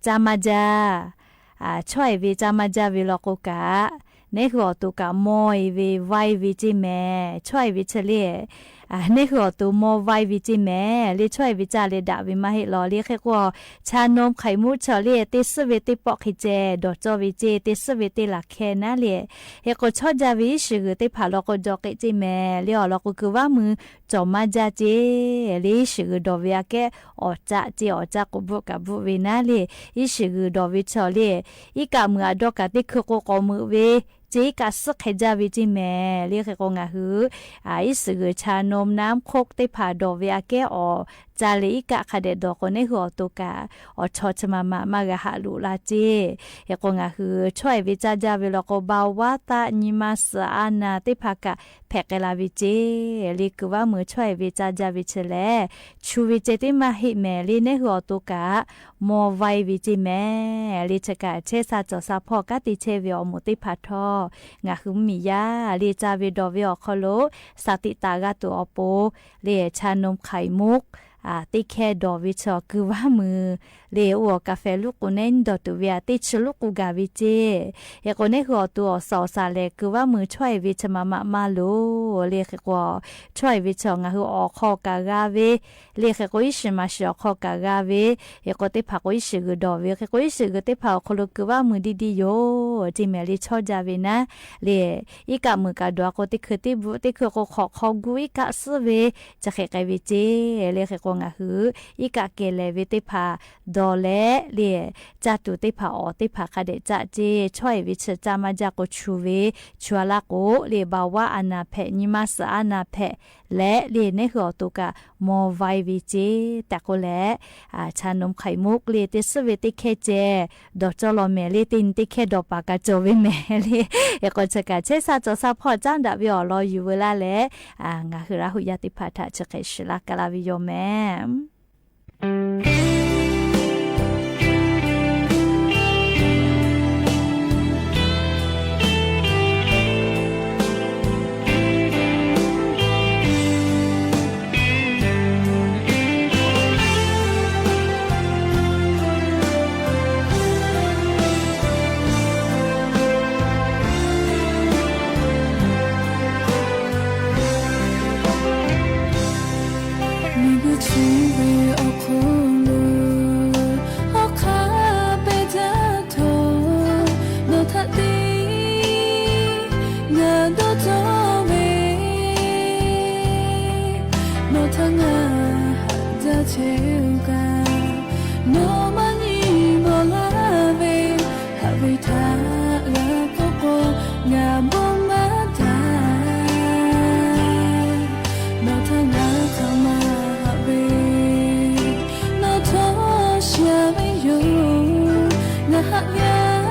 caˇ maˇ jaˇ, chawˇ ehˍ ve caˇ maˇ jaˇ ve law k'o kaꞈ, neˇ hui awˬ to kaꞈ mawˇ e ve vaiˇ ve ceˇ mehˍ. Chawˇ ehˍ ve chi le, neˇ hui awˬ to mawˇ vaiˇ ve ceˇ mehˍ le, chawˇ ehˍ ve caˇ leh daꞈ ve maˇ heˆ law. Le hk'e k'o, cha nom ไข่มุก chi le teˇ suhˉ ve teˇ pawˆ hk'e ceh dawˬ cawˇ ve ceˇ, teˇ suhˉ ve teˇ laˬ hkeh naˉ le. Hk'e k'o, chawˇ jaˇ ve iˉ shiˍ g'uiˬ teˇ hpaˍ law k'o jaw k'eꞈ ceˇ mehˍ le, awˬ lawn k'o ku vaˉ mui cawˬ maˇ jaˇ ceˇ le, iˉ shiˍ g'uiˬ dawˬ ve aꞈ kehˉ awˍ caˆ ceˇ, awˍ caˆ k'o bvuhˆ kaꞈ bvuhˆ ve naˉ le, iˉ shiˍ g'uiˬ dawˬ ve chaw le, iˉ kaˆ meuꞈ aꞈ dawˇ kaꞈ teˇ hkui k'o k'awꞈ meuꞈ ve ceˇ, iˉ kaˆ suhˉ hk'e jaˇ ve ceˇ mehˍ le. Hk'e k'o ngaˬ hui iˉ shiˍ g'uiˬ cha nom น้ำโค้ก teˇ hpaˍ dawˬ ve aꞈ kehˉ awˍ ca leh iˉ kaˆ hk'a dehꞈ dawˬ k'o, neˇ hui awˬ to kaꞈ awˬ chaw chi ma ma maˇ g'a haꞈ loꞈ la ceˇ. Hk'e k'o ngaˬ hui chawˇ ehˍ ve caˇ jaˇ ve law k'o, เบาหวาน taˆ, nyi ma suhˍ a naˍ teˇ hpaˍ kaꞈ hpehꞈ k'ai la ve ceˇ. Le ku vaˉ mui chawˇ ehˍ ve caˇ jaˇ ve chi lehˬ, chu ve ceh teˇ maˇ heˆ mehˍ le, neˇ hui awˬ to kaꞈ mawˇ vaiˇ ve ceˇ mehˍ le. Chi kaꞈ chehˇ sha cawˬ sha hpawˇ kanˉ te chehˇ ve awˬ moˍ teˇ hpaˍ htawˇ, ngaˬ hui mvuhˇmiˬ yaˇ le caˇ ve dawˬ ve awˬ hk'aw lo สติ taˍ g'a tuˬ awˬ pon le cha nom ไข่มุก teˇ hkehˇ dawˬ ve chaw ku vaˉ mui le, oˇ awˬ kaˍ hpehꞈ luˉ k'o nehˉ nyiˇ dawˬ tuˬ ve aꞈ teˇ chi luˉ k'o gaˬ ve ceˇ. Hk'e k'o, neˇ hui awˬ to awˬ suhˍ awˬ suhˍ lehˬ ku vaˉ mui chawˇ ehˍ ve chi ma ma maˇ loˍ le. Hk'e k'o, chawˇ ehˍ ve chi ngaˬ hui awˬ hk'aw kaꞈ g'a ve le, hk'e k'o iˉ shiˍ maˍ shiˍ awˬ hk'aw kaꞈ g'a ve, hk'e k'o teˇ hpaˍ k'o iˉ shiˍ g'uiˬ dawˬ ve, hk'e k'o iˉ shiˍ g'uiˬ teˇ hpaˍ awˬ hk'aw lo ku vaˉ mui diˇ diˇ yoˬ ceˇ mehˍ le. Chawˇ jaˇ ve naˉ le, iˉ kaˆ meuꞈ kaꞈ dawˬ a k'o teˇ hkui teˇ bvuhˆ, teˇ hkui k'o hk'awꞈ hk'aw gu iˉ kaˆ suhˉ ve chi hk'e k'ai ve ceˇ le. Hk'e k'o ngaˬ hui iˉ kaˆ kehˬ lehˍ ve teˇ hpaˍ dawˬ leh le, caˇ tuˬ teˇ hpaˍ awˍ teˇ hpaˍ hk'a dehꞈ caˆ ceˇ. Chawˇ ehˍ ve chi caˇ maˇ jaˇ k'o chu ve, chu a laˇ k'o le เบาหวาน a naˍ hpehꞈ, nyi ma suhˍ a naˍ hpehꞈ leh le, neˇ hui awˬ to kaꞈ mawˇ vaiˇ ve ceˇ tehꞈ k'oˆ leh, cha nom ไข่มุก le teˇ suhˉ ve teˇ hkehˇ ceh dawˬ cawˇ law mehˍ le, teˇ nyi teˇ hkehˇ dawˬ paˍ kaꞈ cawˬ ve mehˍ le. Hk'e k'o chi kaꞈ chehˇ sha cawˬ sha hpawˇ caˉ daꞈ ve awˬ lawn yuˬ veu laˇ leh, ngaˬ hui Laˇ huˍ yaˇ teˇ hpaˍ htaꞈ chi hk'e shiˍ laˇ ka laˇ ve yoˬ mehˍ. Miˬguiˬ chi ve awˬ hk'aw lo hawˉ hk'aˇ pehˇ daꞈ htawˇ, nawˬ htaꞈ te ngaˬ dawˇ cawˇ ve, nawˬ htaꞈ ngaˬ haꞈ jaˇ chehˇ kaꞈ, nawˬ maˇ nyi mawˬ laˇ ve, haꞈ ve htaꞈ g'a k'oˆ k'o, ngaˬ bon maˇ taˍ. Nawˬ htaꞈ ngaˬ hk'aˬ ma haꞈ ve, nawˬ htawˇ sha ve yoˬ. Ngaˬ haꞈ yaˇ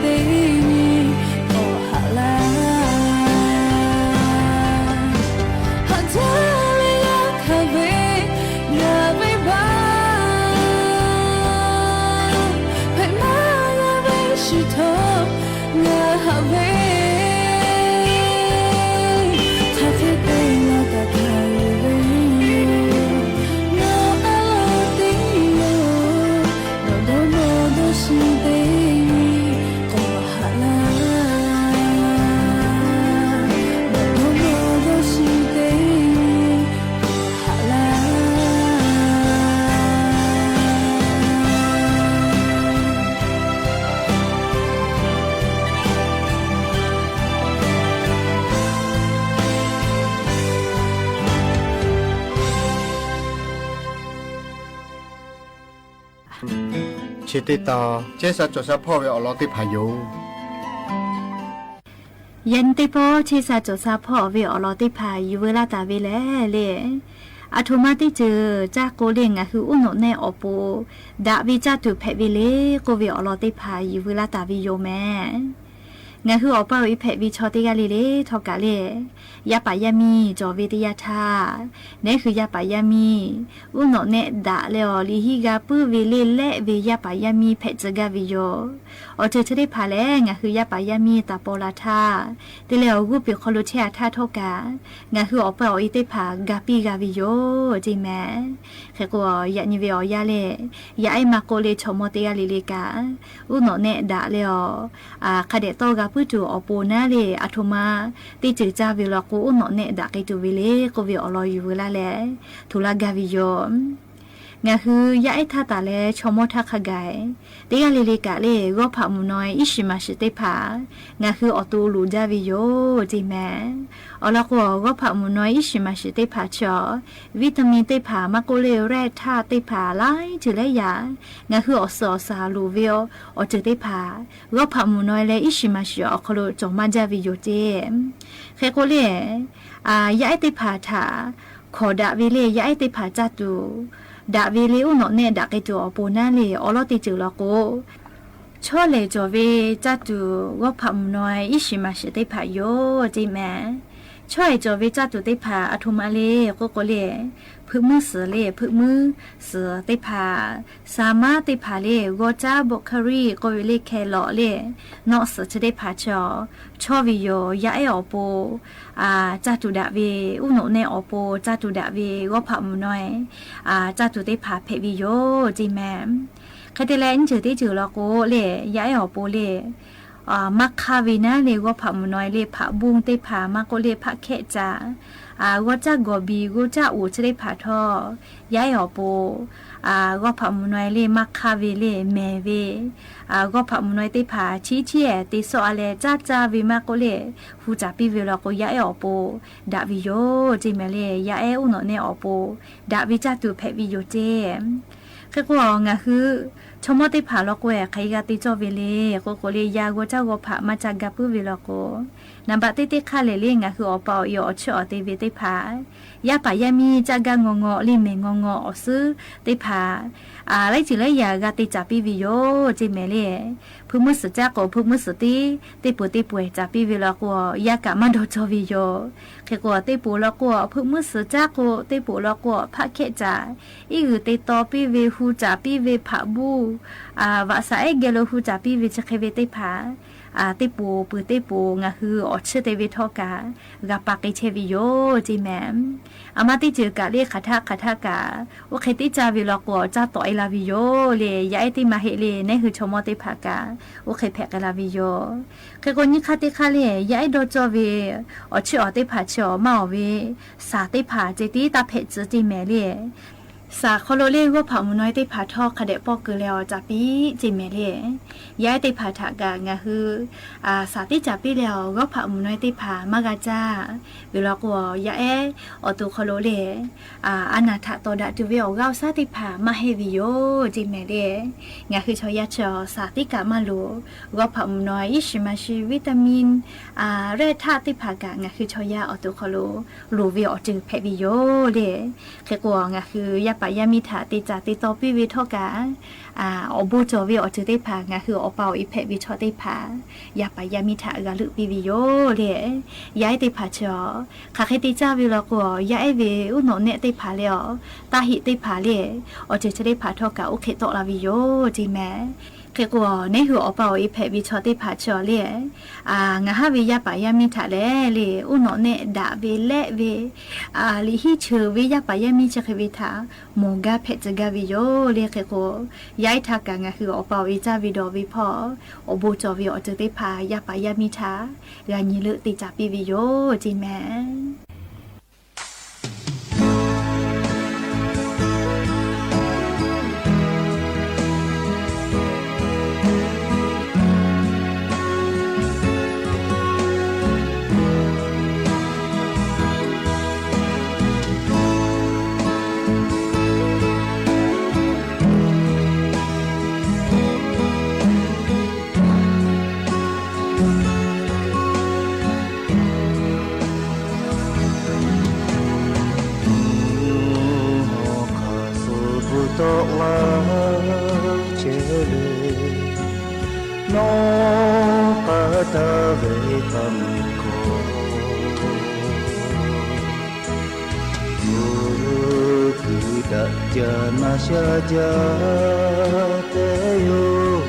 teˇ nyi k'awꞈ haꞈ laˇ. Haꞈ jaˇ ve yaˇ hk'aˇ ve ngaˬ venˇ baˆ, hpehꞈ maˇ g'a ve shiˍ htawˇ ngaˬ haꞈ ve, htaˇ hk'e te la kaꞈ hkanˍ ve yoˬ. Nawˬ a laˇ teˇ yoˬ, nawˬ dawˇ nawˇ dawˇ shiˍ teˇ nyi k'awꞈ haꞈ laˇ. Nawˬ dawˇ nawˇ dawˇ shiˍ teˇ nyi k'awꞈ haꞈ laˇ. Chi teˇ tawn chehˇ sha cawˬ sha hpawˇ ve awˬ lawn teˇ hpaˍ yoˬ. Yaꞈ nyi teˇ pawˆ chehˇ sha cawˬ sha hpawˇ ve awˬ lawn teˇ hpaˍ yuˬ veu laˇ taˍ ve lehˬ le, aˬ htoꞈ ma teˇ ceuˬ caˇ k'o le ngaˬ hui uˉ nawꞈ nehˆ awˬ pon daꞈ ve caˇ tuˬ hpehꞈ ve le k'oˆ ve awˬ lawn teˇ hpaˍ yuˬ veu laˇ taˍ ve yoˬ mehˍ. Ngaˬ hui awˬ pa awˬ e hpehꞈ ve chaw teˇ g'aˇ le le htawˇ kaꞈ le, yaˇ paˍ yaˇ miˇ cawˬ ve teˇ yanˇ htaˇ, neˉ hui yaˇ paˍ yaˇ miˇ uˉ nawꞈ nehˆ daꞈ leh awˬ liꞈ hiˉ g'a puiˉ ve le lehˆ ve yaˇ paˍ yaˇ miˇ hpehꞈ tcuh gaˇ ve yoˬ. Awˬ ceuˬ chi teˇ hpaˍ lehˬ ngaˬ hui yaˇ paˍ yaˇ miˇ taˍ paw la htaˇ, te leh awˬ g'uˇ peˬ hk'aw lo chehˇ a htaˇ htawˇ kaꞈ, ngaˬ hui awˬ pa awˬ e teˇ hpaˍ ga piˇ g'a ve yoˬ ceˇ mehˍ. Hk'e k'o, yaꞈ nyi ve awˬ yanˇ le, yaˇ ehˉ maˇ k'oˆ le chaw mawˇ teˇ g'aˇ le le kaꞈ, uˉ nawꞈ nehˆ daꞈ leh awˬ hk'a dehꞈ tawˇ g'a puiˉ tuˬ awˬ pon naˉ le, aˬ htoꞈ ma teˇ ceuˬ caˇ ve law k'o, uˉ nawꞈ nehˆ daꞈ k'ai tuˬ ve le k'oˆ ve awˬ lawn yuˬ veu laˇ leh, htoꞈ laˇ gaˇ ve yoˬ. Ngaˬ hui yaˇ ehˉ htaˇ taˍ leh chaw mawˇ htaˇ hk'a gaˬ, teˇ g'aˇ le le kaꞈ le g'awˇ hpaꞈ mvuhˬ naw e iˉ shiˍ maˍ shiˍ teˇ hpaˍ ngaˬ hui awˬ to loˍ jaˇ ve yoˬ ceˇ mehˍ. Awˬ lawn k'o, g'awˇ hpaꞈ mvuhˬ naw e iˉ shiˍ maˍ shiˍ teˇ hpaˍ chi awˬ, vitamin teˇ hpaˍ maˇ k'oˆ le, rehˇ htaˇ teˇ hpaˍ laiˉ ceuˬ laiˉ yaꞈ, ngaˬ hui awˬ suhˍ awˬ shaˍ loˍ ve awˬ ceuˬ teˇ hpaˍ g'awˇ hpaꞈ mvuhˬ naw e leh iˉ shiˍ maˍ shiˍ awˬ hk'aw lo cawˬ maˇ jaˇ ve yoˬ ceˇ. Hk'e k'o le, yaˇ ehˉ teˇ hpaˍ htaꞈ hkawˍ daꞈ ve le, yaˇ ehˉ teˇ hpaˍ caˇ tuˬ daꞈ ve le, uˉ nawꞈ nehˆ daꞈ k'ai tuˬ awˬ pon naˉ le, awˬ lawˉ teˇ ceuˬ law k'o, chaw lehˬ cawˬ ve caˇ tuˬ g'awˇ hpaꞈ mvuhˬ naw e iˉ shiˍ maˍ shiˍ teˇ hpaˍ yoˬ ceˇ mehˍ. Chaw lehˬ cawˬ ve caˇ tuˬ teˇ hpaˍ aˬ htoꞈ ma le k'oˆ k'o le, hpeuꞈ muiˉ suhˍ le, hpeuꞈ muiˉ suhˍ teˇ hpaˍ, saˍ maˉ teˇ hpaˍ le, g'awˇ caˉ broccoli k'oˆ ve le, carrot le, nawˆ suhˍ chi teˇ hpaˍ chaw chawˇ ve yoˬ. Yaˇ ehˉ awˬ pon caˇ tuˬ daꞈ ve, uˉ nawꞈ nehˆ awˬ pon caˇ tuˬ daꞈ ve g'awˇ hpaꞈ mvuhˬ naw e caˇ tuˬ teˇ hpaˍ hpehꞈ ve yoˬ ceˇ mehˍ. Hk'e te leh nyiˇ ceuˬ teˇ ceuˬ law k'o le, yaˇ ehˉ awˬ pon le, maˇ hk'aˇ ve naˉ le g'awˇ hpaꞈ mvuhˬ naw e le, hpaꞈ buˇ teˇ hpaˍ maˇ k'oˆ le, hpaꞈ hkehˆ caꞈ, g'awˇ caˉ gawˬ biˍ, g'awˇ caˉ uˍ chi teˇ hpaˍ htawˇ, yaˇ ehˉ awˬ pon g'awˇ hpaꞈ mvuhˬ naw e le maˇ hk'aˇ ve le mehˍ ve, g'awˇ hpaꞈ mvuhˬ naw e teˇ hpaˍ chiˉ chiˉ ehˍ te sawˆ a leh caˇ caˇ ve maˇ k'oˆ le, hu caˍ piˇ ve law k'o, yaˇ ehˉ awˬ pon daꞈ ve yoˬ ceˇ mehˍ le. Yaˇ ehˉ uˉ nawꞈ nehˆ awˬ pon daꞈ ve caˇ tuˬ hpehꞈ ve yoˬ ceˇ. Hk'e k'o, ngaˬ hui chaw mawˇ teˇ hpaˍ law k'o, hk'aˬ hk'e g'a te cawˇ ve le k'oˆ k'o le, yaˇ g'awˇ caˉ g'awˇ hpaꞈ maˇ caˇ ga puiˉ ve law k'o, naˍ baꞈ teˇ teˇ hk'aˇ lehˬ le, ngaˬ hui awˬ pa awˬ e awˬ chiˇ awˬ te ve teˇ hpaˍ, yaˇ paˍ yaˇ miˇ caˇ gaˇ ngaw ngaw le mehˍ ngaw ngaw awˬ suhˉ teˇ hpaˍ laiˉ ceuˬ laiˉ yaꞈ g'a te caˍ piˇ ve yoˬ ceˇ mehˍ le. Hpeuꞈ muiˉ suhˍ caˇ k'o, hpeuꞈ muiˉ suhˍ tiˉ teˇ peuˬ teˇ peuˬ ehˍ caˍ piˇ ve law k'o, yaˇ kaꞈ maˇ dawˇ cawˇ ve yoˬ. Hk'e k'o, teˇ poˍ law k'o, hpeuꞈ muiˉ suhˍ caˇ k'o, teˇ poˍ law k'o, hpaꞈ hkehˆ caꞈ, iˉ g'uiˬ te taw piˇ ve, hu caˍ piˇ ve, hpaꞈ buˇ vaꞈ shaˍ ehˉ geh lo hu caˍ piˇ ve chi hk'e ve teˇ hpaˍ, teˇ poˍ peuˬ teˇ poˍ ngaˬ hui awˬ chiˇ te ve htawˇ kaꞈ g'a pa k'ai chehˇ ve yoˬ ceˇ mehˍ. Aˬ ma teˇ ceuˬ kaꞈ le hk'aˬ htaˆ hk'aˬ htaˆ kaꞈ oˇ hk'e teˇ caˇ ve law k'o, caˇ tawꞈ e la ve yoˬ le. Yaˇ ehˉ teˇ maˇ heˆ le, neˉ hui chaw mawˇ teˇ hpaˍ kaꞈ oˇ hk'e hpehꞈ k'ai la ve yoˬ. Hk'e k'o, nyiˇ hk'aˇ teˇ hk'aˇ le, yaˇ ehˉ dawˇ cawˇ ve awˬ chiˇ awˬ teˇ hpaˍ chi awˬ maˇ awˬ ve, saˍ teˇ hpaˍ ceh tiˉ taˇ hpehꞈ tcuh ceˇ mehˍ le. Saˍ hk'aw lo le g'awˇ hpaꞈ mvuhˬ naw e teˇ hpaˍ htawˇ hk'a dehꞈ pawˇ keu leh awˬ caˍ piˇ ceˇ mehˍ le. Yaˇ ehˉ teˇ hpaˍ htaꞈ kaꞈ ngaˬ hui saˍ teˇ caˍ piˇ leh awˬ g'awˇ hpaꞈ mvuhˬ naw e teˇ hpaˍ maˇ g'a caˇ ve law k'o, yaˇ ehˉ awˬ to hk'aw lo le a naˍ htaꞈ tawˍ daꞈ tuˬ ve awˬ g'aˇ awˬ shaˉ teˇ hpaˍ maˇ heˆ ve yoˬ ceˇ mehˍ le. Ngaˬ hui chaw yaˇ chi awˬ saˍ teˇ kaꞈ maˇ loˍ. G'awˇ hpaꞈ mvuhˬ naw e iˉ shiˍ maˍ shiˍ vitamin rehˇ htaˆ teˇ hpaˍ kaꞈ ngaˬ hui chaw yaˇ awˬ to hk'aw lo loˍ ve awˬ ceuˬ hpehꞈ ve yoˬ le. Hk'e k'o, ngaˬ hui yaˇ paˍ yaˇ miˇ htaꞈ te caˍ te taw piˇ ve htawˇ kaꞈ, awˬ bon cawˬ ve awˬ ceuˬ teˇ hpaˍ ngaˬ hui awˬ pa awˬ e hpehꞈ ve chaw teˇ hpaˍ yaˇ paˍ yaˇ miˇ htaꞈ g'a leuˆ piˇ ve yoˬ le. Yaˇ ehˉ teˇ hpaˍ chi a, hk'aˬ hk'e te caˇ ve law k'o, yaˇ ehˉ ve uˉ nawꞈ nehˆ teˇ hpaˍ le, a, taˇ heꞈ teˇ hpaˍ le, awˬ ceuˬ chi teˇ hpaˍ htawˇ kaꞈ oˇ hk'e tawˆ la ve yoˬ ceˇ mehˍ. Hk'e k'o, neˉ hui awˬ pa awˬ e hpehꞈ ve chaw teˇ hpaˍ chi a le, ngaˬ haˉ ve yaˇ paˍ yaˇ miˇ htaꞈ lehˬ le, uˉ nawꞈ nehˆ daꞈ ve lehˆ ve, liꞈ hiˉ cheuˬ ve yaˇ paˍ yaˇ miˇ chi hk'e ve htaꞈ mawˬ gaˇ hpehꞈ tcuh gaˇ ve yoˬ le. Hk'e k'o, yaˇ ehˉ htaˇ kaꞈ ngaˬ hui awˬ pa awˬ e caˇ ve dawˬ ve hpawˇ awˬ bon cawˬ ve awˬ ceuˬ teˇ hpaˍ yaˇ paˍ yaˇ miˇ htaꞈ g'a nyi leuˆ te caˍ piˇ ve yoˬ ceˇ mehˍ. Hk'aˬ suh bvuhꞈ tawˆ la chehˇ ve, nawˬ k'aˇ taˍ ve hk'a meuˇ hkawˇ, kuiˬ daꞈ jaˇ na shaˉ jaˇ te yoˬ.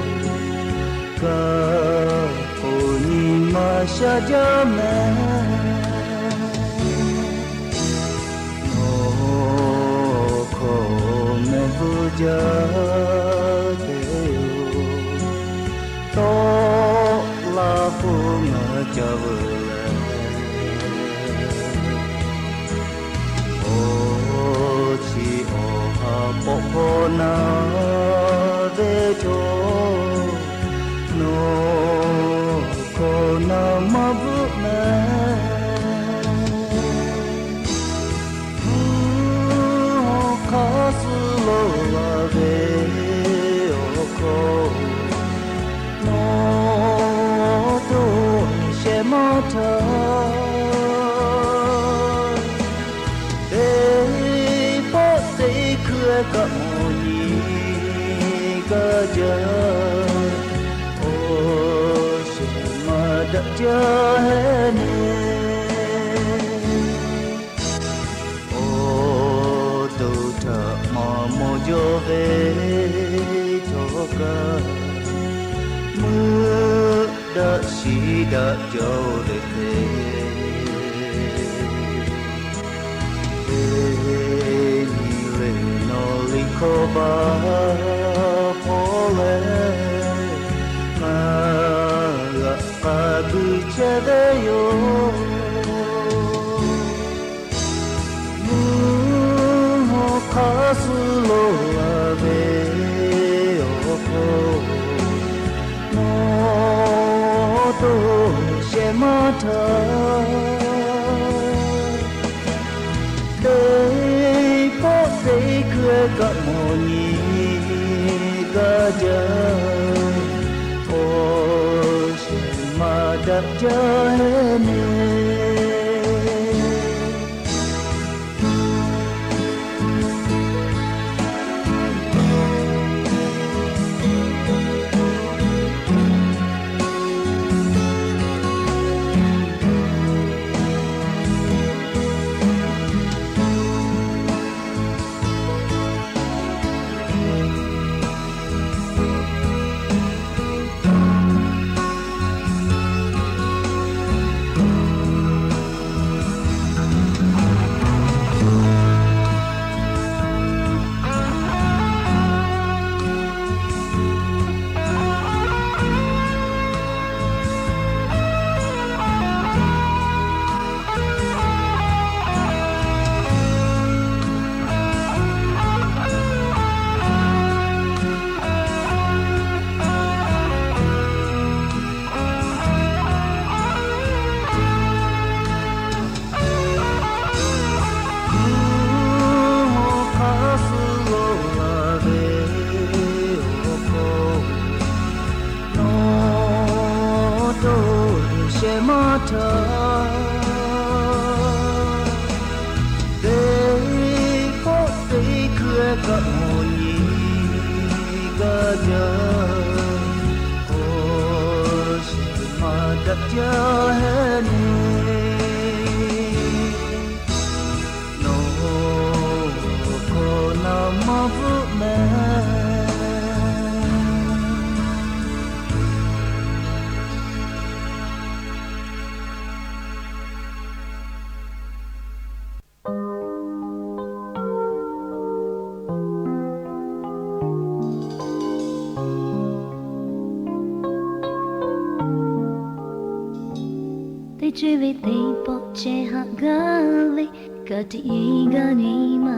Kaꞈ k'o nyi ma shaˉ jaˇ mehˍ. Nawˬ hkawˇ mehˆ bvuhꞈ jaˇ te yoˬ. Tawˆ la k'o ngaˬ ca veuˬ leh, awˬ chi awˬ ha k'awꞈ hk'awꞈ na ve cawˬ, nawˬ hkawˇ na maˇ bvuhꞈ mehˍ. Mvuhˇ hawˉ hk'aˇ suh lo la ve awˬ hkawˇ, nawˬ to shehˍ maˇ htaˇ, teˇ pawˆ teˇ hkui kaꞈ mawˬ nyi gaˇ jaˇ. Awˬ shehˍ maˇ daꞈ jaˇ heˆ ne. Awˬ to htaꞈ maˇ mawˬ jaw ve htawˇ kaꞈ, meuˆ daꞈ shiˍ daꞈ jaˇ ve hk'e, teˇ nyi le nawˬ liꞈ hkawˇ baˬ hpawˇ leh, ngaˬ g'aꞈ k'a gu chehˇ ve yoˬ. Mvuhˇ hawˉ hk'aˇ suh lo la ve awˬ hkawˇ, nawˬ to shehˍ maˇ htaˇ, teˇ pawˆ teˇ hkui kaꞈ mawˬ nyi gaˇ jaˇ. Awˬ shehˍ maˇ daꞈ jaˇ heˆ ne. Mvuhˇ hawˉ hk'aˇ suh lo la ve awˬ hkawˇ, nawˬ to shehˍ maˇ htaˇ, teˇ pawˆ teˇ hkui Mvuhˇ nyi gaˇ jaˇ, awˬ shiˍ maˇ daꞈ jaˇ heˆ le. Nawˬ hkawˇ naˍ maˇ bvuhˆ mehˍ. Teˇ co-e ve teˇ pawˆ ceh haꞈ gaˇ ve, ka tiꞈ yeˬ gaˇ nyi ma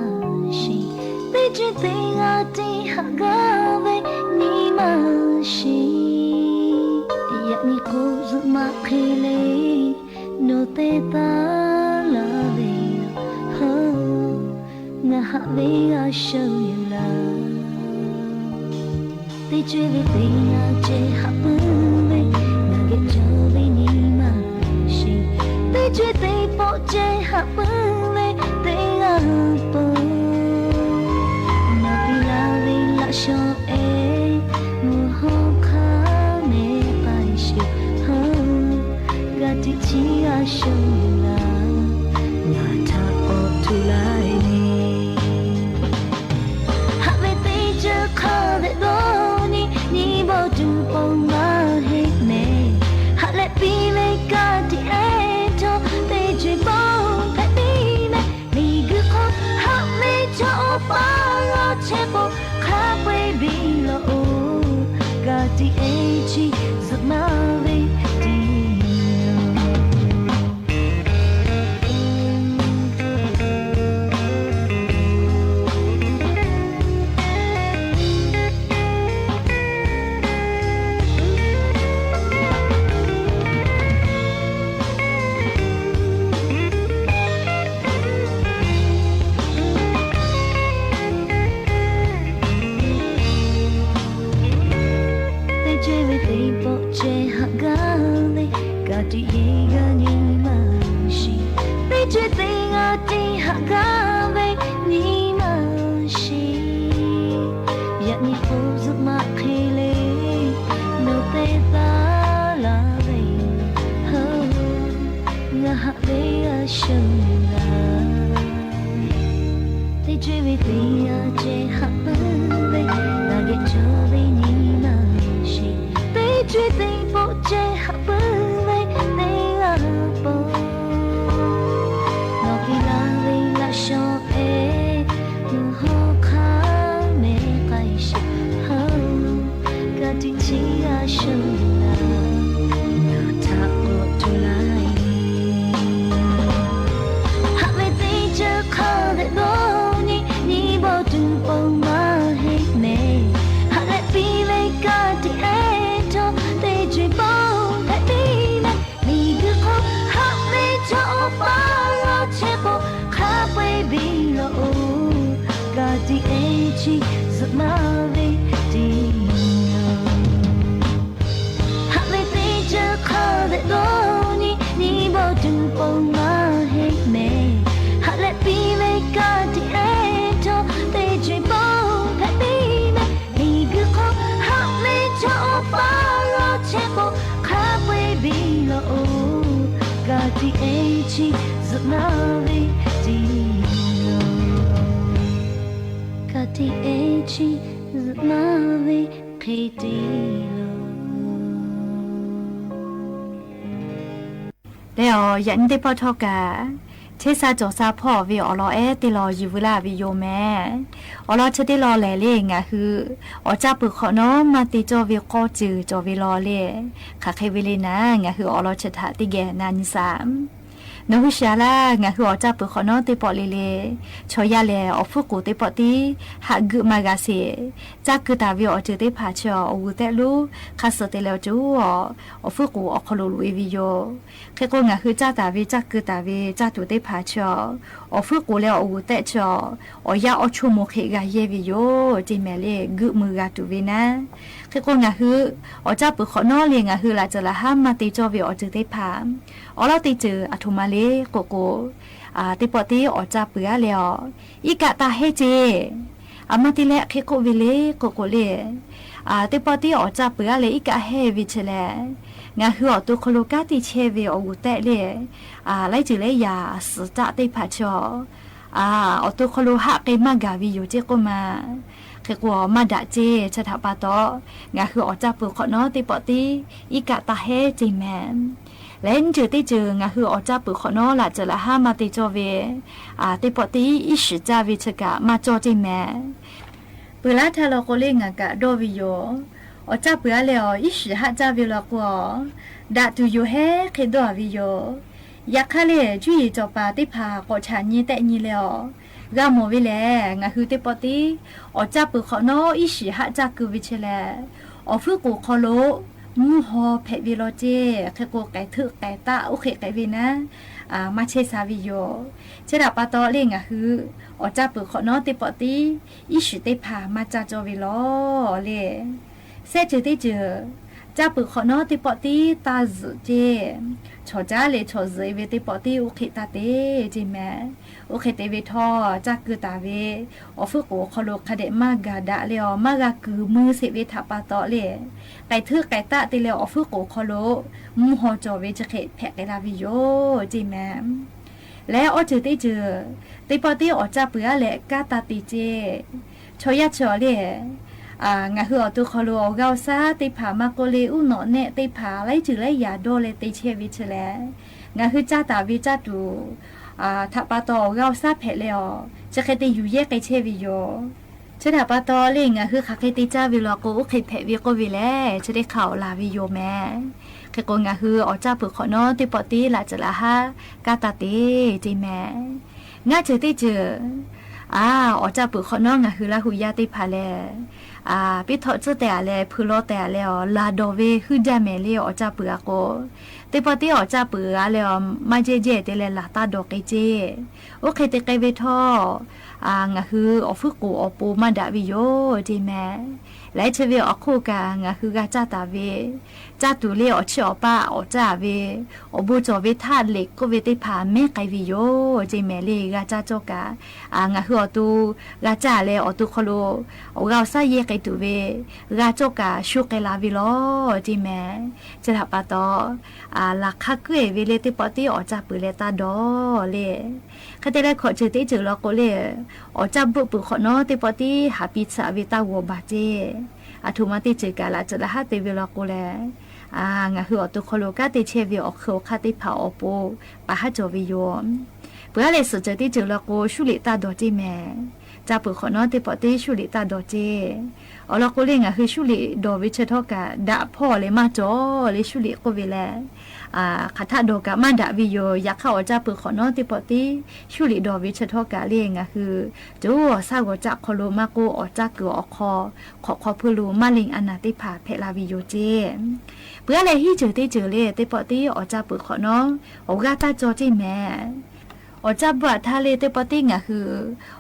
sheˍ. Teˇ co-e teˇ g'aˇ tiˉ haꞈ gaˇ ve nyi ma sheˍ. Yaꞈ nyi k'o zuhꞈ maꞈ hk'e le, nawˬ te taˍ laˇ ve yoˬ. Haˉ, ngaˬ haꞈ ve g'a shuˍ yoˬ laˇ. Teˇ co-e ve teˇ g'aˇ ceh haꞈ puiˉ ve, ngaˬ geh cawˬ ve nyi ma sheˍ. Teˇ co-e teˇ pawˆ ceh haꞈ puiˉ ve teˇ g'aˇ peuˬ, nawˬ piˇ laˇ ve laꞈ shawnˍ ehˉ mvuhˇ hawˉ hk'a mehˍ k'ai sheˍ. Haˉ, ka tiꞈ chi g'a shuˍ yoˬ laˇ, ngaˬ htaꞈ k'awꞈ hto laiˉ nyi. Haꞈ ve teˇ ceuˬ hk'a dehꞈ dawˇ nyi, nyi bawˆ tuˬ pon maˇ heˆ mehˍ. Haꞈ leh piˇ ve ka tiꞈ ehˉ htawˇ, teˇ co-e pon hpehꞈ piˇ mehˍ. Miˬguiˬ hk'oˆ haꞈ ve chaw awˬ paˇ g'aw chehˇ k'o, hk'a peu-eˬ biˇ lawꞈ-oˬ, ka tiꞈ ehˉ chi zuhꞈ maˇ ve tiˉ yoˬ. Teˇ co-e ve teˇ pawˆ ceh haꞈ gaˇ ve, ka tiꞈ yeˬ gaˇ nyi ma sheˍ. Teˇ co-e teˇ g'aˇ tiˉ haꞈ gaˇ ve nyi ma sheˍ. Yaꞈ nyi k'o zuhꞈ maꞈ hk'e le, nawˬ te taˍ laˇ ve yoˬ. Haˉ, ngaˬ haꞈ ve g'a shuˍ yoˬ laˇ. Teˇ co-e ve teˇ g'aˇ ceh haꞈ puiˉ ve, ngaˬ geh cawˬ ve nyi ma sheˍ. Teˇ co-e teˇ pawˆ ceh haꞈ puiˉ ve teˇ g'aˇ peuˬ, nawˬ piˇ laˇ ve laꞈ shawnˍ ehˉ mvuhˇ hawˉ hk'a mehˍ k'ai sheˍ. Haˉ, ka tiꞈ chi g'a shuˍ yoˬ laˇ, ngaˬ htaꞈ k'awꞈ hto laiˉ nyi. Haꞈ ve teˇ ceuˬ hk'a dehꞈ dawˇ nyi, nyi bawˆ tuˬ pon maˇ heˆ mehˍ. Haꞈ leh piˇ ve ka tiꞈ ehˉ htawˇ, teˇ co-e pon hpehꞈ piˇ mehˍ. Miˬguiˬ hk'oˆ haꞈ ve chaw awˬ paˇ g'aw chehˇ k'o, hk'a peu-eˬ biˇ lawꞈ-oˬ, ka tiꞈ ehˉ chi zuhꞈ maˇ ve tiˉ yoˬ. Haꞈ ve teˇ ceuˬ hk'a dehꞈ dawˇ nyi, nyi bawˆ tuˬ pon maˇ heˆ mehˍ. Haꞈ leh piˇ ve ka tiꞈ ehˉ htawˇ, teˇ co-e pon hpehꞈ piˇ mehˍ. Miˬguiˬ hk'oˆ haꞈ ve chaw awˬ paˇ g'aw chehˇ k'o, hk'a peu-eˬ biˇ lawꞈ-oˬ, ka tiꞈ ehˉ chi zuhꞈ maˇ ve tiˉ yoˬ. Ka tiꞈ ehˉ chi zuhꞈ maˇ ve hk'e te yoˬ. Leh awˬ yaꞈ nyi teˇ pawˆ htawˇ kaꞈ, chehˇ sha cawˬ sha hpawˇ ve awˬ lawn ehˉ teˇ lawn yuˬ veu laˇ ve yoˬ mehˍ. Awˬ lawn chi teˇ lawn lehˬ le, ngaˬ hui awˬ caˇ peuˬ hk'awꞈ nawˉ maˇ te cawˇ ve k'awˇ ceuˬ cawˬ ve law le. Hk'aˬ hk'e ve le naˉ, ngaˬ hui awˬ lawn chi htaꞈ teˇ geh na nyi shaˍ. Nawˬ hui shiˍ-aˬ laˇ, ngaˬ hui awˬ caˇ peuˬ hk'awꞈ nawˉ teˇ pawˆ le le, chaw yaˇ lehˬ awˬ hpfuhˇ k'oˍ teˇ pawˆ tiˉ haꞈ geuˆ maˇ g'a sheˍ. Caˇ keu taˍ ve awˬ ceuˬ teˇ hpaˍ chi awˬ g'uˬ tehˆ lonˉ hk'a suhˍ te leh awˬ ceuˬ, awˬ hpfuhˇ k'oˍ awˬ hk'aw lo loꞈ-e ve yoˬ. Hk'e k'o, ngaˬ hui caˇ taˍ ve caˇ keu taˍ ve caˇ tuˬ teˇ hpaˍ chi, awˬ hpfuhˇ k'oˍ leh awˬ g'uˬ tehˆ chi, awˬ yanˇ awˇ chawˇ mo hk'e g'a yehˇ ve yoˬ. Teˇ mehˍ le, geuˆ mui g'a tuˬ ve naˉ. Hk'e k'o, ngaˬ hui awˬ caˇ peuˬ hk'awꞈ nawˉ le, ngaˬ hui laꞈ ceuˬ laꞈ haˉ maˇ te cawˇ ve awˬ ceuˬ teˇ hpaˍ, awˬ lawn teˇ ceuˬ aˬ htoꞈ ma le k'oˆ k'o, teˇ pawˆ teˇ awˬ caˇ peuˬ-aˬ leh, iˉ kaˆ taˇ heˆ ceˇ. Aˬ, maˇ te leh hk'e k'oˆ ve le k'o k'o le, teˇ pawˆ tiˉ awˬ caˇ peuˬ aˉ leh iˉ kaˆ heˇ ve chi leh, ngaˬ hui awˬ to hk'aw lo kanˉ te chehˇ ve awˬ g'uˬ tehꞈ le, laiˉ ceuˬ laiˉ yaꞈ suhˍ caˆ teˇ hpaˍ chi awˬ, awˬ to hk'aw lo haˆ k'ai maˇ gaˬ ve yoˬ ceˇ k'oˆ ma. Hk'e k'o maˇ daꞈ ceˇ. Chi htaꞈ pa taw, ngaˬ hui awˬ caˇ peuˬ hk'awꞈ nawˉ teˇ pawˆ tiˉ iˉ kaˆ taˇ heˇ ceˇ mehˍ. Leh nyiˇ ceuˬ teˇ ceuˬ ngaˬ hui awˬ caˇ peuˬ hk'awꞈ nawˉ laꞈ ceuˬ laꞈ haˉ maˇ te cawˇ ve, teˇ pawˆ tiˉ iˉ shiˍ caˇ ve chi kaꞈ maˇ cawˇ ceˇ mehˍ. Peuˬ laˇ htaˇ law k'o le ngaˬ kaꞈ dawˇ ve yoˬ. Awˬ caˇ peuˬ aˉ leh awˬ iˉ shiˍ haˆ caˇ ve law k'o, daꞈ tuˬ yoˬ heˉ hk'e dawˇ a ve yoˬ. Yaꞈ hk'aˇ le, cuˇ yiˍ cawˬ paˍ teˇ hpaˍ k'awꞈ chaꞈ nyi tehˆ nyi leh awˬ g'a mawˬ ve lehˬ, ngaˬ hui teˇ pawˆ tiˉ awˬ caˇ peuˬ hk'awꞈ nawˉ iˉ shiˍ haˆ caˇ keu ve chi leh, awˬ hpfuhˇ k'oˍ hk'aw lo mvuhˇ haw hpehꞈ ve law ceˇ. Hk'e k'o k'ehˬ htuˆ k'ehˬ taˆ oˇ hk'e k'ai ve naˉ, maˇ chehˇ sha ve yoˬ. Chi htaꞈ pa taw le ngaˬ hui awˬ caˇ peuˬ hk'awꞈ nawˉ teˇ pawˆ tiˉ iˉ shiˍ teˇ hpaˍ maˇ caˇ cawˇ ve law le. Sehˉ ceuˬ teˇ ceuˬ, caˇ peuˬ hk'awꞈ nawˉ teˇ pawˆ tiˉ taˇ zuhꞈ ceˇ. Chaw caˉ leh chaw zuhꞈ e ve teˇ pawˆ tiˉ oˇ hk'e taˇ te ceˇ mehˍ. Oˇ hk'e te ve htawˇ, caˇ keu taˍ ve awˬ hpfuhˇ k'oˍ hk'aw lo hk'a dehꞈ maˇ gaˬ daꞈ leh awˬ maˇ g'a kuiˬ mui sheˍ ve htaꞈ pa taw le, k'ehˬ htuˆ k'ehˬ taˆ te leh awˬ hpfuhˇ k'oˍ hk'aw lo mvuhˇ haw cawˬ ve chi hk'e hpehꞈ k'ai la ve yoˬ ceˇ mehˍ. Leh awˬ ceuˬ teˇ ceuˬ, teˇ pawˆ tiˉ awˬ caˇ peuˬ aˉ leh kanˉ taˇ te ceˇ. Chaw yaˇ chi awˬ le, ngaˬ hui awˬ to hk'aw lo awˬ g'aˇ awˬ shaˉ teˇ hpaˍ maˇ k'oˆ le, uˉ nawꞈ nehˆ teˇ hpaˍ laiˉ ceuˬ laiˉ yaꞈ dawˇ leh te chehˇ ve chi lehˬ, ngaˬ hui caˇ taˍ ve caˇ tuˬ htaꞈ pa taw awˬ g'aˇ awˬ shaˉ hpehꞈ leh awˬ chi hk'e te yuˬ yehˇ k'ai chehˇ ve yoˬ. Chi htaꞈ pa taw le ngaˬ hui hk'aˬ hk'e te caˇ ve law k'o oˇ hk'e hpehꞈ ve k'oˆ ve lehˬ, chi teˇ hk'aˇ awˬ laˬ ve yoˬ mehˍ. Hk'e k'o ngaˬ hui awˬ caˇ peuˬ hk'awꞈ nawˉ teˇ pawˆ tiˉ laꞈ ceuˬ laꞈ haˉ kanˉ taˇ te ceˇ mehˍ. Ngaˇ ceuˬ teˇ ceuˬ, a, awˬ caˇ peuˬ hk'awꞈ nawˉ ngaˬ hui Laˇ hu yaˇ teˇ hpaˍ lehˬ, a, piˇ htawꞈ tcuhˉ teh a leh hpui law teh a leh awˬ laˬ dawˬ ve huiˉ jaˇ mehˍ le awˬ caˇ peuˬ a k'o, teˇ pawˆ tiˉ awˬ caˇ peuˬ a leh awˬ maˇ jehˇ jehˇ te leh laˬ taˇ dawˬ k'ai ceˇ. Oˇ hk'e te k'ai ve htawˇ, ngaˬ hui awˬ hpfuhˇ k'oˍ awˬ pon maˇ daꞈ ve yoˬ ceˇ mehˍ. Laiˉ chi ve awˬ hk'oˆ kaꞈ ngaˬ hui g'a caˇ taˍ ve caˇ tuˬ le awˬ chiˇ awˬ paˆ awˬ caˇ ve awˬ bon cawˬ ve htaˇ liꞈ k'oˆ ve teˇ hpaˍ mehˉ k'ai ve yoˬ ceˇ mehˍ le g'a caˇ cawˇ kaꞈ, ngaˬ hui awˬ to g'a caˇ leh awˬ to hk'aw lo awˬ g'aˇ awˬ shaˉ yehˇ k'ai tuˬ ve g'a cawˇ kaꞈ shu k'ai la ve law ceˇ mehˍ. Chi htaꞈ pa taw, laˬ hk'a kuˉ e ve le teˇ pawˆ tiˉ awˬ caˇ peuˬ leh taˇ dawˬ le. Hk'e te leh hkawꞈ ceuˬ teˇ ceuˬ law k'o le, awˬ caˇ bvuhˆ peuˬ hk'awꞈ nawˉ teˇ pawˆ tiˉ haˍ piˇ tsuhꞈ ve taˇ g'awˬ baˬ ceˇ. Aˬ htoꞈ ma teˇ ceuˬ kaꞈ laꞈ ceuˬ laꞈ haˉ te ve law k'o leh, ngaˬ hui awˬ to hk'aw lo kanˉ te chehˇ ve awˬ hk'eun awˬ hk'aˇ teˇ hpaˍ awˬ pon paˍ haˉ cawˬ ve yoˬ. Peuˬ aˉ leh suhˍ ceuˬ teˇ ceuˬ law k'o shuˉ liꞈ taˇ dawˬ ceˇ mehˍ. Caˇ peuˬ hk'awꞈ nawˉ teˇ pawˆ tiˉ shuˉ liꞈ taˇ dawˬ ceˇ. Awˬ lawn k'o le ngaˬ hui shuˉ liꞈ dawˬ ve chi htawˇ kaꞈ daꞈ hpawˇ leh maˇ cawˬ le shuˉ liꞈ k'oˆ ve leh, hk'aˬ htaˆ dawˬ kaꞈ maˇ daꞈ ve yoˬ. Yaꞈ hk'aˇ awˬ caˇ peuˬ hk'awꞈ nawˉ teˇ pawˆ tiˉ shuˉ liꞈ dawˬ ve chi htawˇ kaꞈ le ngaˬ hui co awˬ shaˉ g'awˬ caˆ hk'aw lo maˇ k'oˆ awˬ caˇ kuiˬ awˬ hk'aw, hk'awꞈ hk'aw hpeuˇ lo maˇ liˇ a naˍ teˇ hpaˍ hpehꞈ la ve yoˬ ceˇ. Peuˬ aˉ leh hiˉ ceuˬ teˇ ceuˬ le teˇ pawˆ tiˉ awˬ caˇ peuˬ hk'awꞈ nawˉ awˬ g'aˇ taˇ cawˇ ceˇ mehˍ. Awˬ caˇ bvuhˆ aꞈ htaˇ le teˇ pawˆ tiˉ ngaˬ hui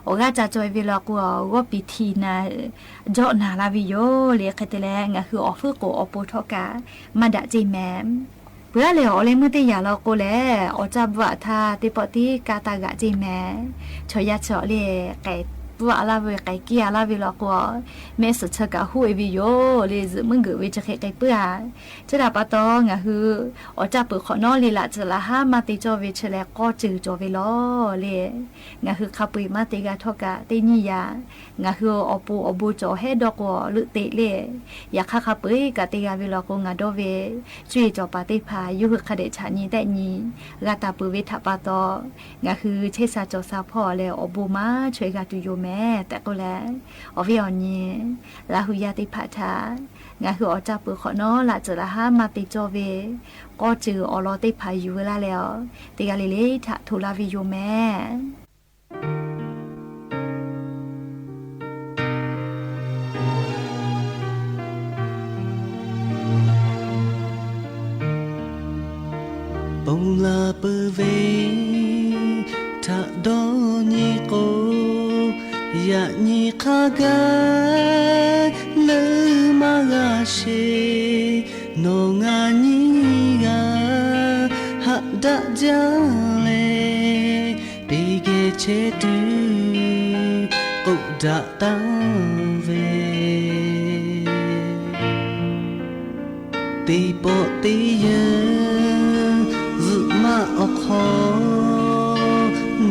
awˬ g'aˇ ca cawˬ e ve law k'o, g'awˇ piˍ htiꞈ naˍ jawˆ naˍ la ve yoˬ le. Hk'e te leh ngaˬ hui awˬ hpfuhˇ k'oˍ awˬ pon htawˇ kaꞈ maˇ daꞈ ceˇ mehˍ. Peuˬ aˉ leh awˬ leh meuˇ teˇ yanˇ law k'o lehˬ, awˬ caˇ bvuhˆ aꞈ htaˇ teˇ pawˆ tiˉ kaˇ taˇ g'aꞈ ceˇ mehˍ. Chaw yaˇ chi awˬ le k'ehˬ bvuhˆ a laˇ ve k'ehˬ kiˇ a laˇ ve law k'o, mehˆ suhˍ chi kaꞈ hoˆ e ve yoˬ le zuhꞈ meuˇ geuꞈ ve chi hk'e k'ai puiˉ a. Chi htaꞈ pa taw ngaˬ hui awˬ caˇ peuˬ hk'awꞈ nawˉ le laꞈ ceuˬ laꞈ haˉ maˇ te cawˇ ve chi leh k'awˇ ceuˬ cawˬ ve law le. Ngaˬ hui hk'a peu eˬ maˇ te g'a htawˇ kaꞈ teˇ nyiˇ yaꞈ ngaˬ hui awˬ pon awˬ bon cawˬ hehˉ dawˇ k'o leuˆ te le. Yaꞈ hk'aˇ hk'a peu eˬ kaꞈ te g'a ve law k'o ngaˬ dawˇ ve cuˇ yiˍ cawˬ paˍ teˇ hpaˍ yawˇ hui hk'a dehꞈ chaꞈ nyi tehˆ nyi g'a taˍ peuˬ ve htaꞈ pa taw, ngaˬ hui chehˇ sha cawˬ sha hpawˇ leh awˬ bon maˇ chaweh g'a tuˬ yoˬ mehˍ tehꞈ k'oˆ leh, awˬ viˉ awˬ nyi Laˇ hu yaˇ teˇ hpaˍ htaꞈ ngaˬ hui awˬ caˇ peuˬ hk'awꞈ nawˉ laꞈ ceuˬ laꞈ haˉ maˇ te cawˇ ve k'awˇ ceuˬ awˬ lawn teˇ hpaˍ yuˬ ve laˇ leh a, teˇ g'aˇ le le htaꞈ hto laˇ ve yoˬ mehˍ. Ponˬ laˬ peuˬ ve htaꞈ dawˇ nyi k'o, yaꞈ nyi hk'a gaˇ leuˉ maˇ g'a sheˍ. Nawˬ ngaˬ nyiˇ g'aˇ haꞈ daꞈ jaˇ leh, teˇ geh chehˇ tuˬ k'oˆ daꞈ taˍ ve. Teˇ pawˆ teˇ yanˇ, zuhꞈ maˆ awˬ hk'aw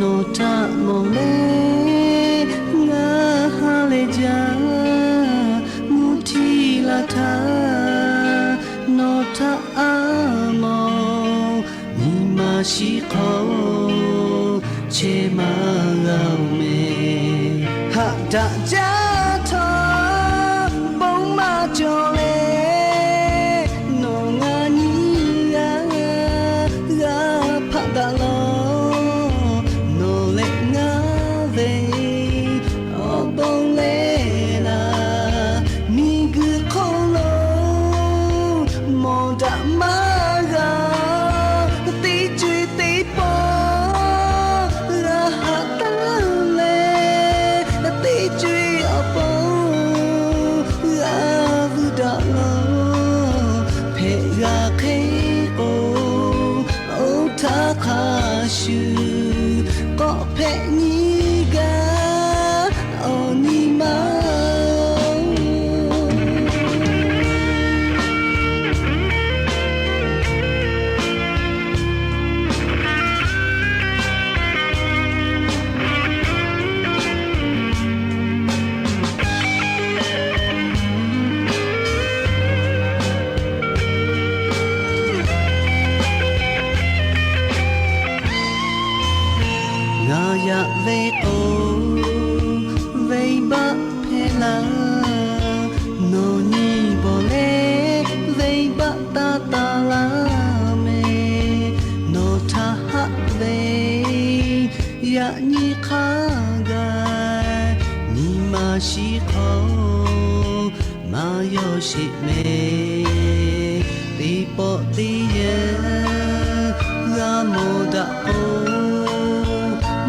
nawˬ htaꞈ mawˬ leh, ngaˬ ha lehˬ jaˇ. Mvuhˇ htiˇ la htaˇ nawˬ htaꞈ a mawˬ, nyi ma shiˍ hk'aw chehˇ maˇ g'a-oˬ mehˍ. Haꞈ daꞈ jaˇ htawˇ, bon maˇ cawˬ leh, nawˬ ngaˬ nyi g'a, g'a hpaˆ daꞈ lawˬ. Nawˬ leh ngaˬ ve awˬ bon leh naˍ, miˬguiˬ hk'oˆ lo mawˬ daꞈ maˇ g'a. Teˇ co-e teˇ pawˆ g'a haꞈ taˍ leh, teˇ co-e awˬ pon g'a vuiˬ daꞈ lawˬ. Hpehꞈ g'a hk'e k'o, oˇ htaˇ hk'a shuˍ k'awꞈ hpehꞈ nyi gaˇ, awˬ nyi ma-oˬ. Ngaˬ yaꞈ ve k'o, venˇbaˆ hpehˇ laˇ. Nawˬ nyi bawˬ leh, venˇbaˆ taˇ taˍ laˇ mehˍ. Nawˬ htaꞈ haꞈ ve yaꞈ nyi hk'a gaˬ, nyi ma shiˍ hk'aw maˇ yawˇ sheˍ mehˍ. Teˇ pawˆ teˇ yanˇ g'a mawˬ daꞈ k'o,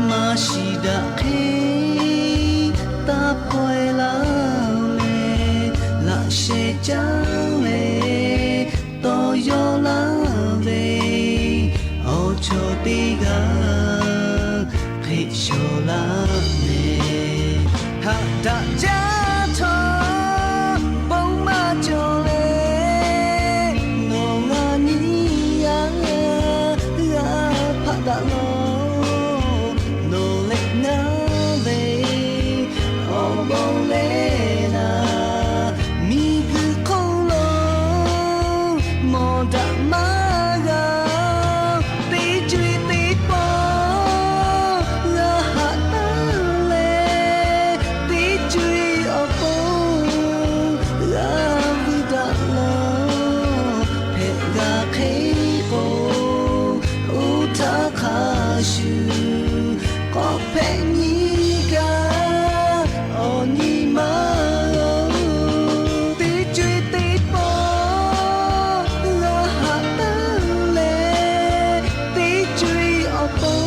maˇ shiˍ daꞈ hk'e taˇ pawehˇ laˇ mehˍ. Laꞈ sheh caˉ leh tawˇ yawˇ laˇ ve, awˬ chawˇ teˇ g'aˇ hk'e shawˍ laˇ mehˍ. Haꞈ daꞈ jaˇ htawˇ, bon maˇ cawˬ leh, nawˬ ngaˬ nyi g'a, g'a hpaˆ daꞈ lawˬ. Nawˬ leh ngaˬ ve awˬ bon leh naˍ, miˬguiˬ hk'oˆ lo mawˬ daꞈ maˇ g'a. Teˇ co-e teˇ pawˆ g'a haꞈ taˍ leh, teˇ co-e awˬ pon g'a vuiˬ daꞈ lawˬ. Hpehꞈ g'a hk'e k'o, oˇ htaˇ hk'a shuˍ k'awꞈ hpehꞈ nyi gaˇ, awˬ nyi ma-oˬ. Teˇ co-e teˇ pawˆ g'a haꞈ taˍ leh, teˇ co-e awˬ pon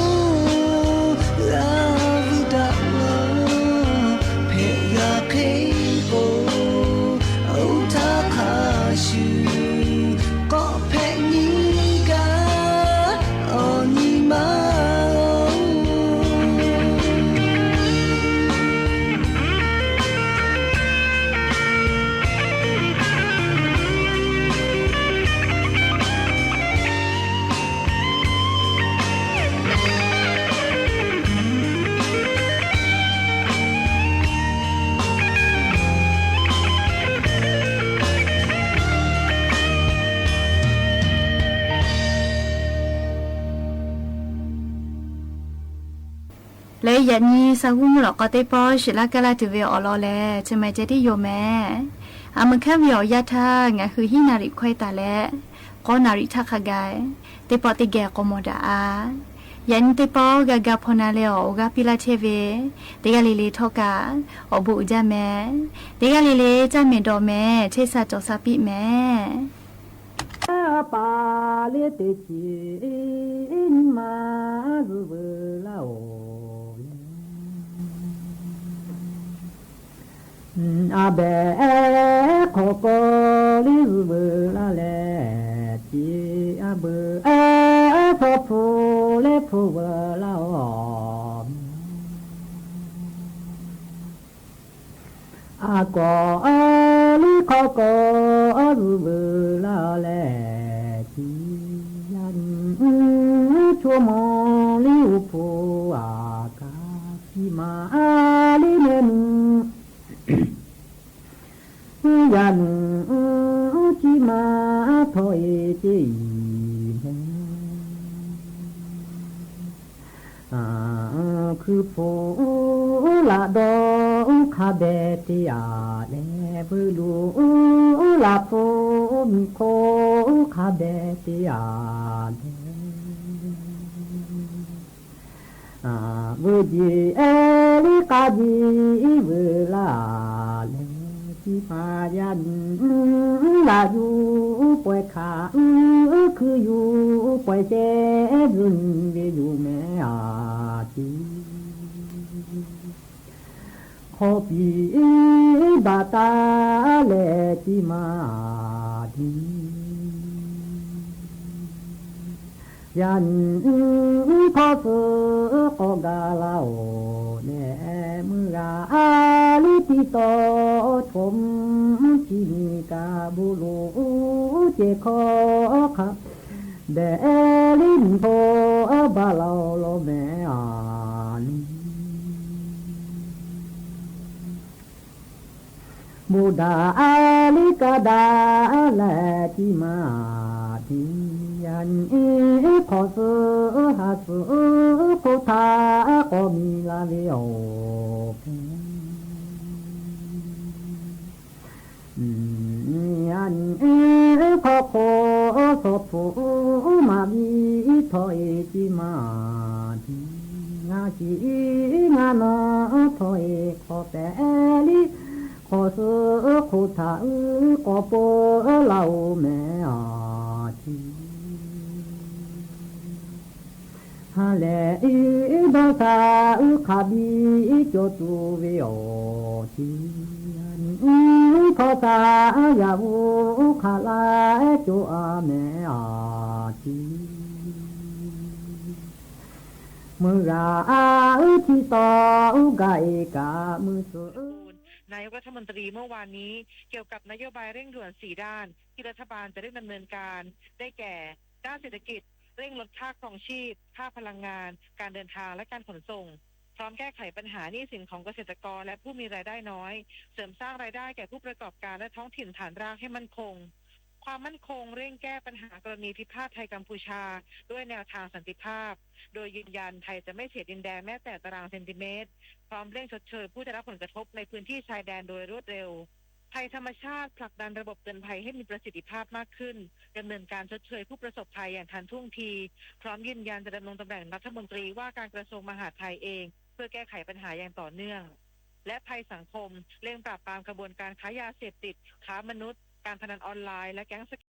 g'a vuiˬ daꞈ lawˬ. Hpehꞈ g'a hk'e k'o, oˇ htaˇ hk'a shuˍ k'awꞈ hpehꞈ nyi gaˇ, awˬ nyi ma-oˬ. Leh yaꞈ nyi Saˍ g'uˇ mvuhˇ lawꞈ k'aw teˇ pawˆ shiˍ laˇ kaˇ laˇ tuˬ ve awˬ lawn lehˬ, chi ma ceh tiˉ yoˬ mehˍ. A meuˬ hk'aˇ ve awˬ yanˇ htaˇ ngaˬ hui hiˉ naˍ riˍ hkawehˇ taˍ leh, k'awˇ naˍ riˍ htaˇ hk'a gaˬ teˇ pawˆ teˇ geh k'awꞈ mawˬ daꞈ-a. Yaꞈ nyi teˇ pawˆ g'a ga hpaw na leh awˬ g'aˇ piˇ laˇ chehˇ ve, teˇ g'aˇ le le htawˇ kaꞈ awˬ bon uiˍ jaˇ mehˍ. Teˇ g'aˇ le le caˇ mehˍ dawˬ mehˍ, chehˇ sha cawˬ sha piˇ mehˍ. Paˍ liˇ teˇ ceuˬ nyi ma zuhˆ veuˬ laˇ-oˬ. A behˬ hk'awꞈ k'aw liˇ zuhˆ veuˬ laˇ leh, tiꞈ a beuˬ hpawˇ hpu leh hpu veuˬ laˇ-oˬ. A kawꞈ liˇ hk'aw kawꞈ zuhꞈ veuꞈ laˇ leh, chi yaˇ nyi chaw maw liˇ oˇ hpu a kaꞈ chi ma liˇ mehˆ nu, yaˇ nu chi ma htawˇ e ceˇ i mehˍ. Hkui hpu laꞈ dawˇ hk'a dehꞈ te a leh, veuꞈ luˬ laꞈ hpu miˬ hk'oˆ hk'a dehꞈ te a leh, veuꞈ jeˬ ehˉ liˇ k'a jeˬ veuꞈ laˇ leh, chi ma yaˇ nyi laꞈ yuˬ pawehˇ hkaꞈ uiˍ, hkui yuˬ pawehˇ shehˉ zuhꞈ nyi ve yoˬ mehˍ a ceˇ. Hk'aw piˍ baˬ taˍ leh chi ma tiˍ, yaˇ nyi hk'aw suhˍ k'awꞈ gaˬ la oˬ leh, meuˇ g'a a liˇ tiˇ tawˇ htawnˍ mvuhˇ chi nyi kaꞈ bon lo ceh hkawˇ hk'a dehꞈ liˇ miˬ hk'oˆ baˬ la oˬ law mehˍ a nu. Bon daꞈ a liˇ kaˇ daꞈ leh chi ma tiˍ, yaˇ nyi hk'awꞈ suhˍ ha suhˍ hk'oˆ htaꞈ k'awꞈ miˬ la ve awˬ hpehꞈ. Yaˇ nyi hk'aw hk'oˆ shawˍ hpu maˍ biˇ htawˇ e chi ma tiˍ, ngaˬ shiˍ ngaˬ nawˬ htawˇ e hk'awꞈ pehˍ liˇ hk'awꞈ suhˍ hk'oˆ htaꞈ uiˍ k'awꞈ peuˬ laˇ oˬ mehˍ a tiˍ. Ha lehˬ iˉ dawˇ shaˍ uˉ hk'a biˇ cawˬ tuˬ ve awˬ tiˍ, yaˇ nyi hk'aw shaˍ yaˇ g'uˇ hk'aˬ laˇ cawˬ a mehˍ a tiˍ. Meuˇ g'a a uˉ chi tawˍ uˉ gaˬ e kaꞈ meuˇ suhˍ นายกรัฐมนตรีเมื่อวานนี้เกี่ยวกับนโยบายเร่งด่วนสี่ด้านที่รัฐบาลจะเร่งดำเนินการ ได้แก่ ด้านเศรษฐกิจ เร่งลดค่าครองชีพ ค่าพลังงาน การเดินทาง และการขนส่ง พร้อมแก้ไขปัญหาหนี้สินของเกษตรกรและผู้มีรายได้น้อย เสริมสร้างรายได้แก่ผู้ประกอบการและท้องถิ่นฐานรากให้มั่นคง ความมั่นคง เร่งแก้ปัญหากรณีพิพาทไทยกัมพูชา ด้วยแนวทางสันติภาพ โดยยืนยันไทยจะไม่เสียดินแดนแม้แต่ตารางเซนติเมตร พร้อมเร่งชดเชยผู้ได้รับผลกระทบในพื้นที่ชายแดนโดยรวดเร็ว ภัยธรรมชาติ ผลักดันระบบเตือนภัยให้มีประสิทธิภาพมากขึ้น ดำเนินการชดเชยผู้ประสบภัยอย่างทันท่วงที พร้อมยืนยันจะดำรงตำแหน่งรัฐมนตรีว่าการกระทรวงมหาดไทยเอง เพื่อแก้ไขปัญหาอย่างต่อเนื่อง และภัยสังคม เร่งปราบปรามขบวนการค้ายาเสพติด ค้ามนุษย์ การพนันออนไลน์ และแก๊งสแกมเมอร์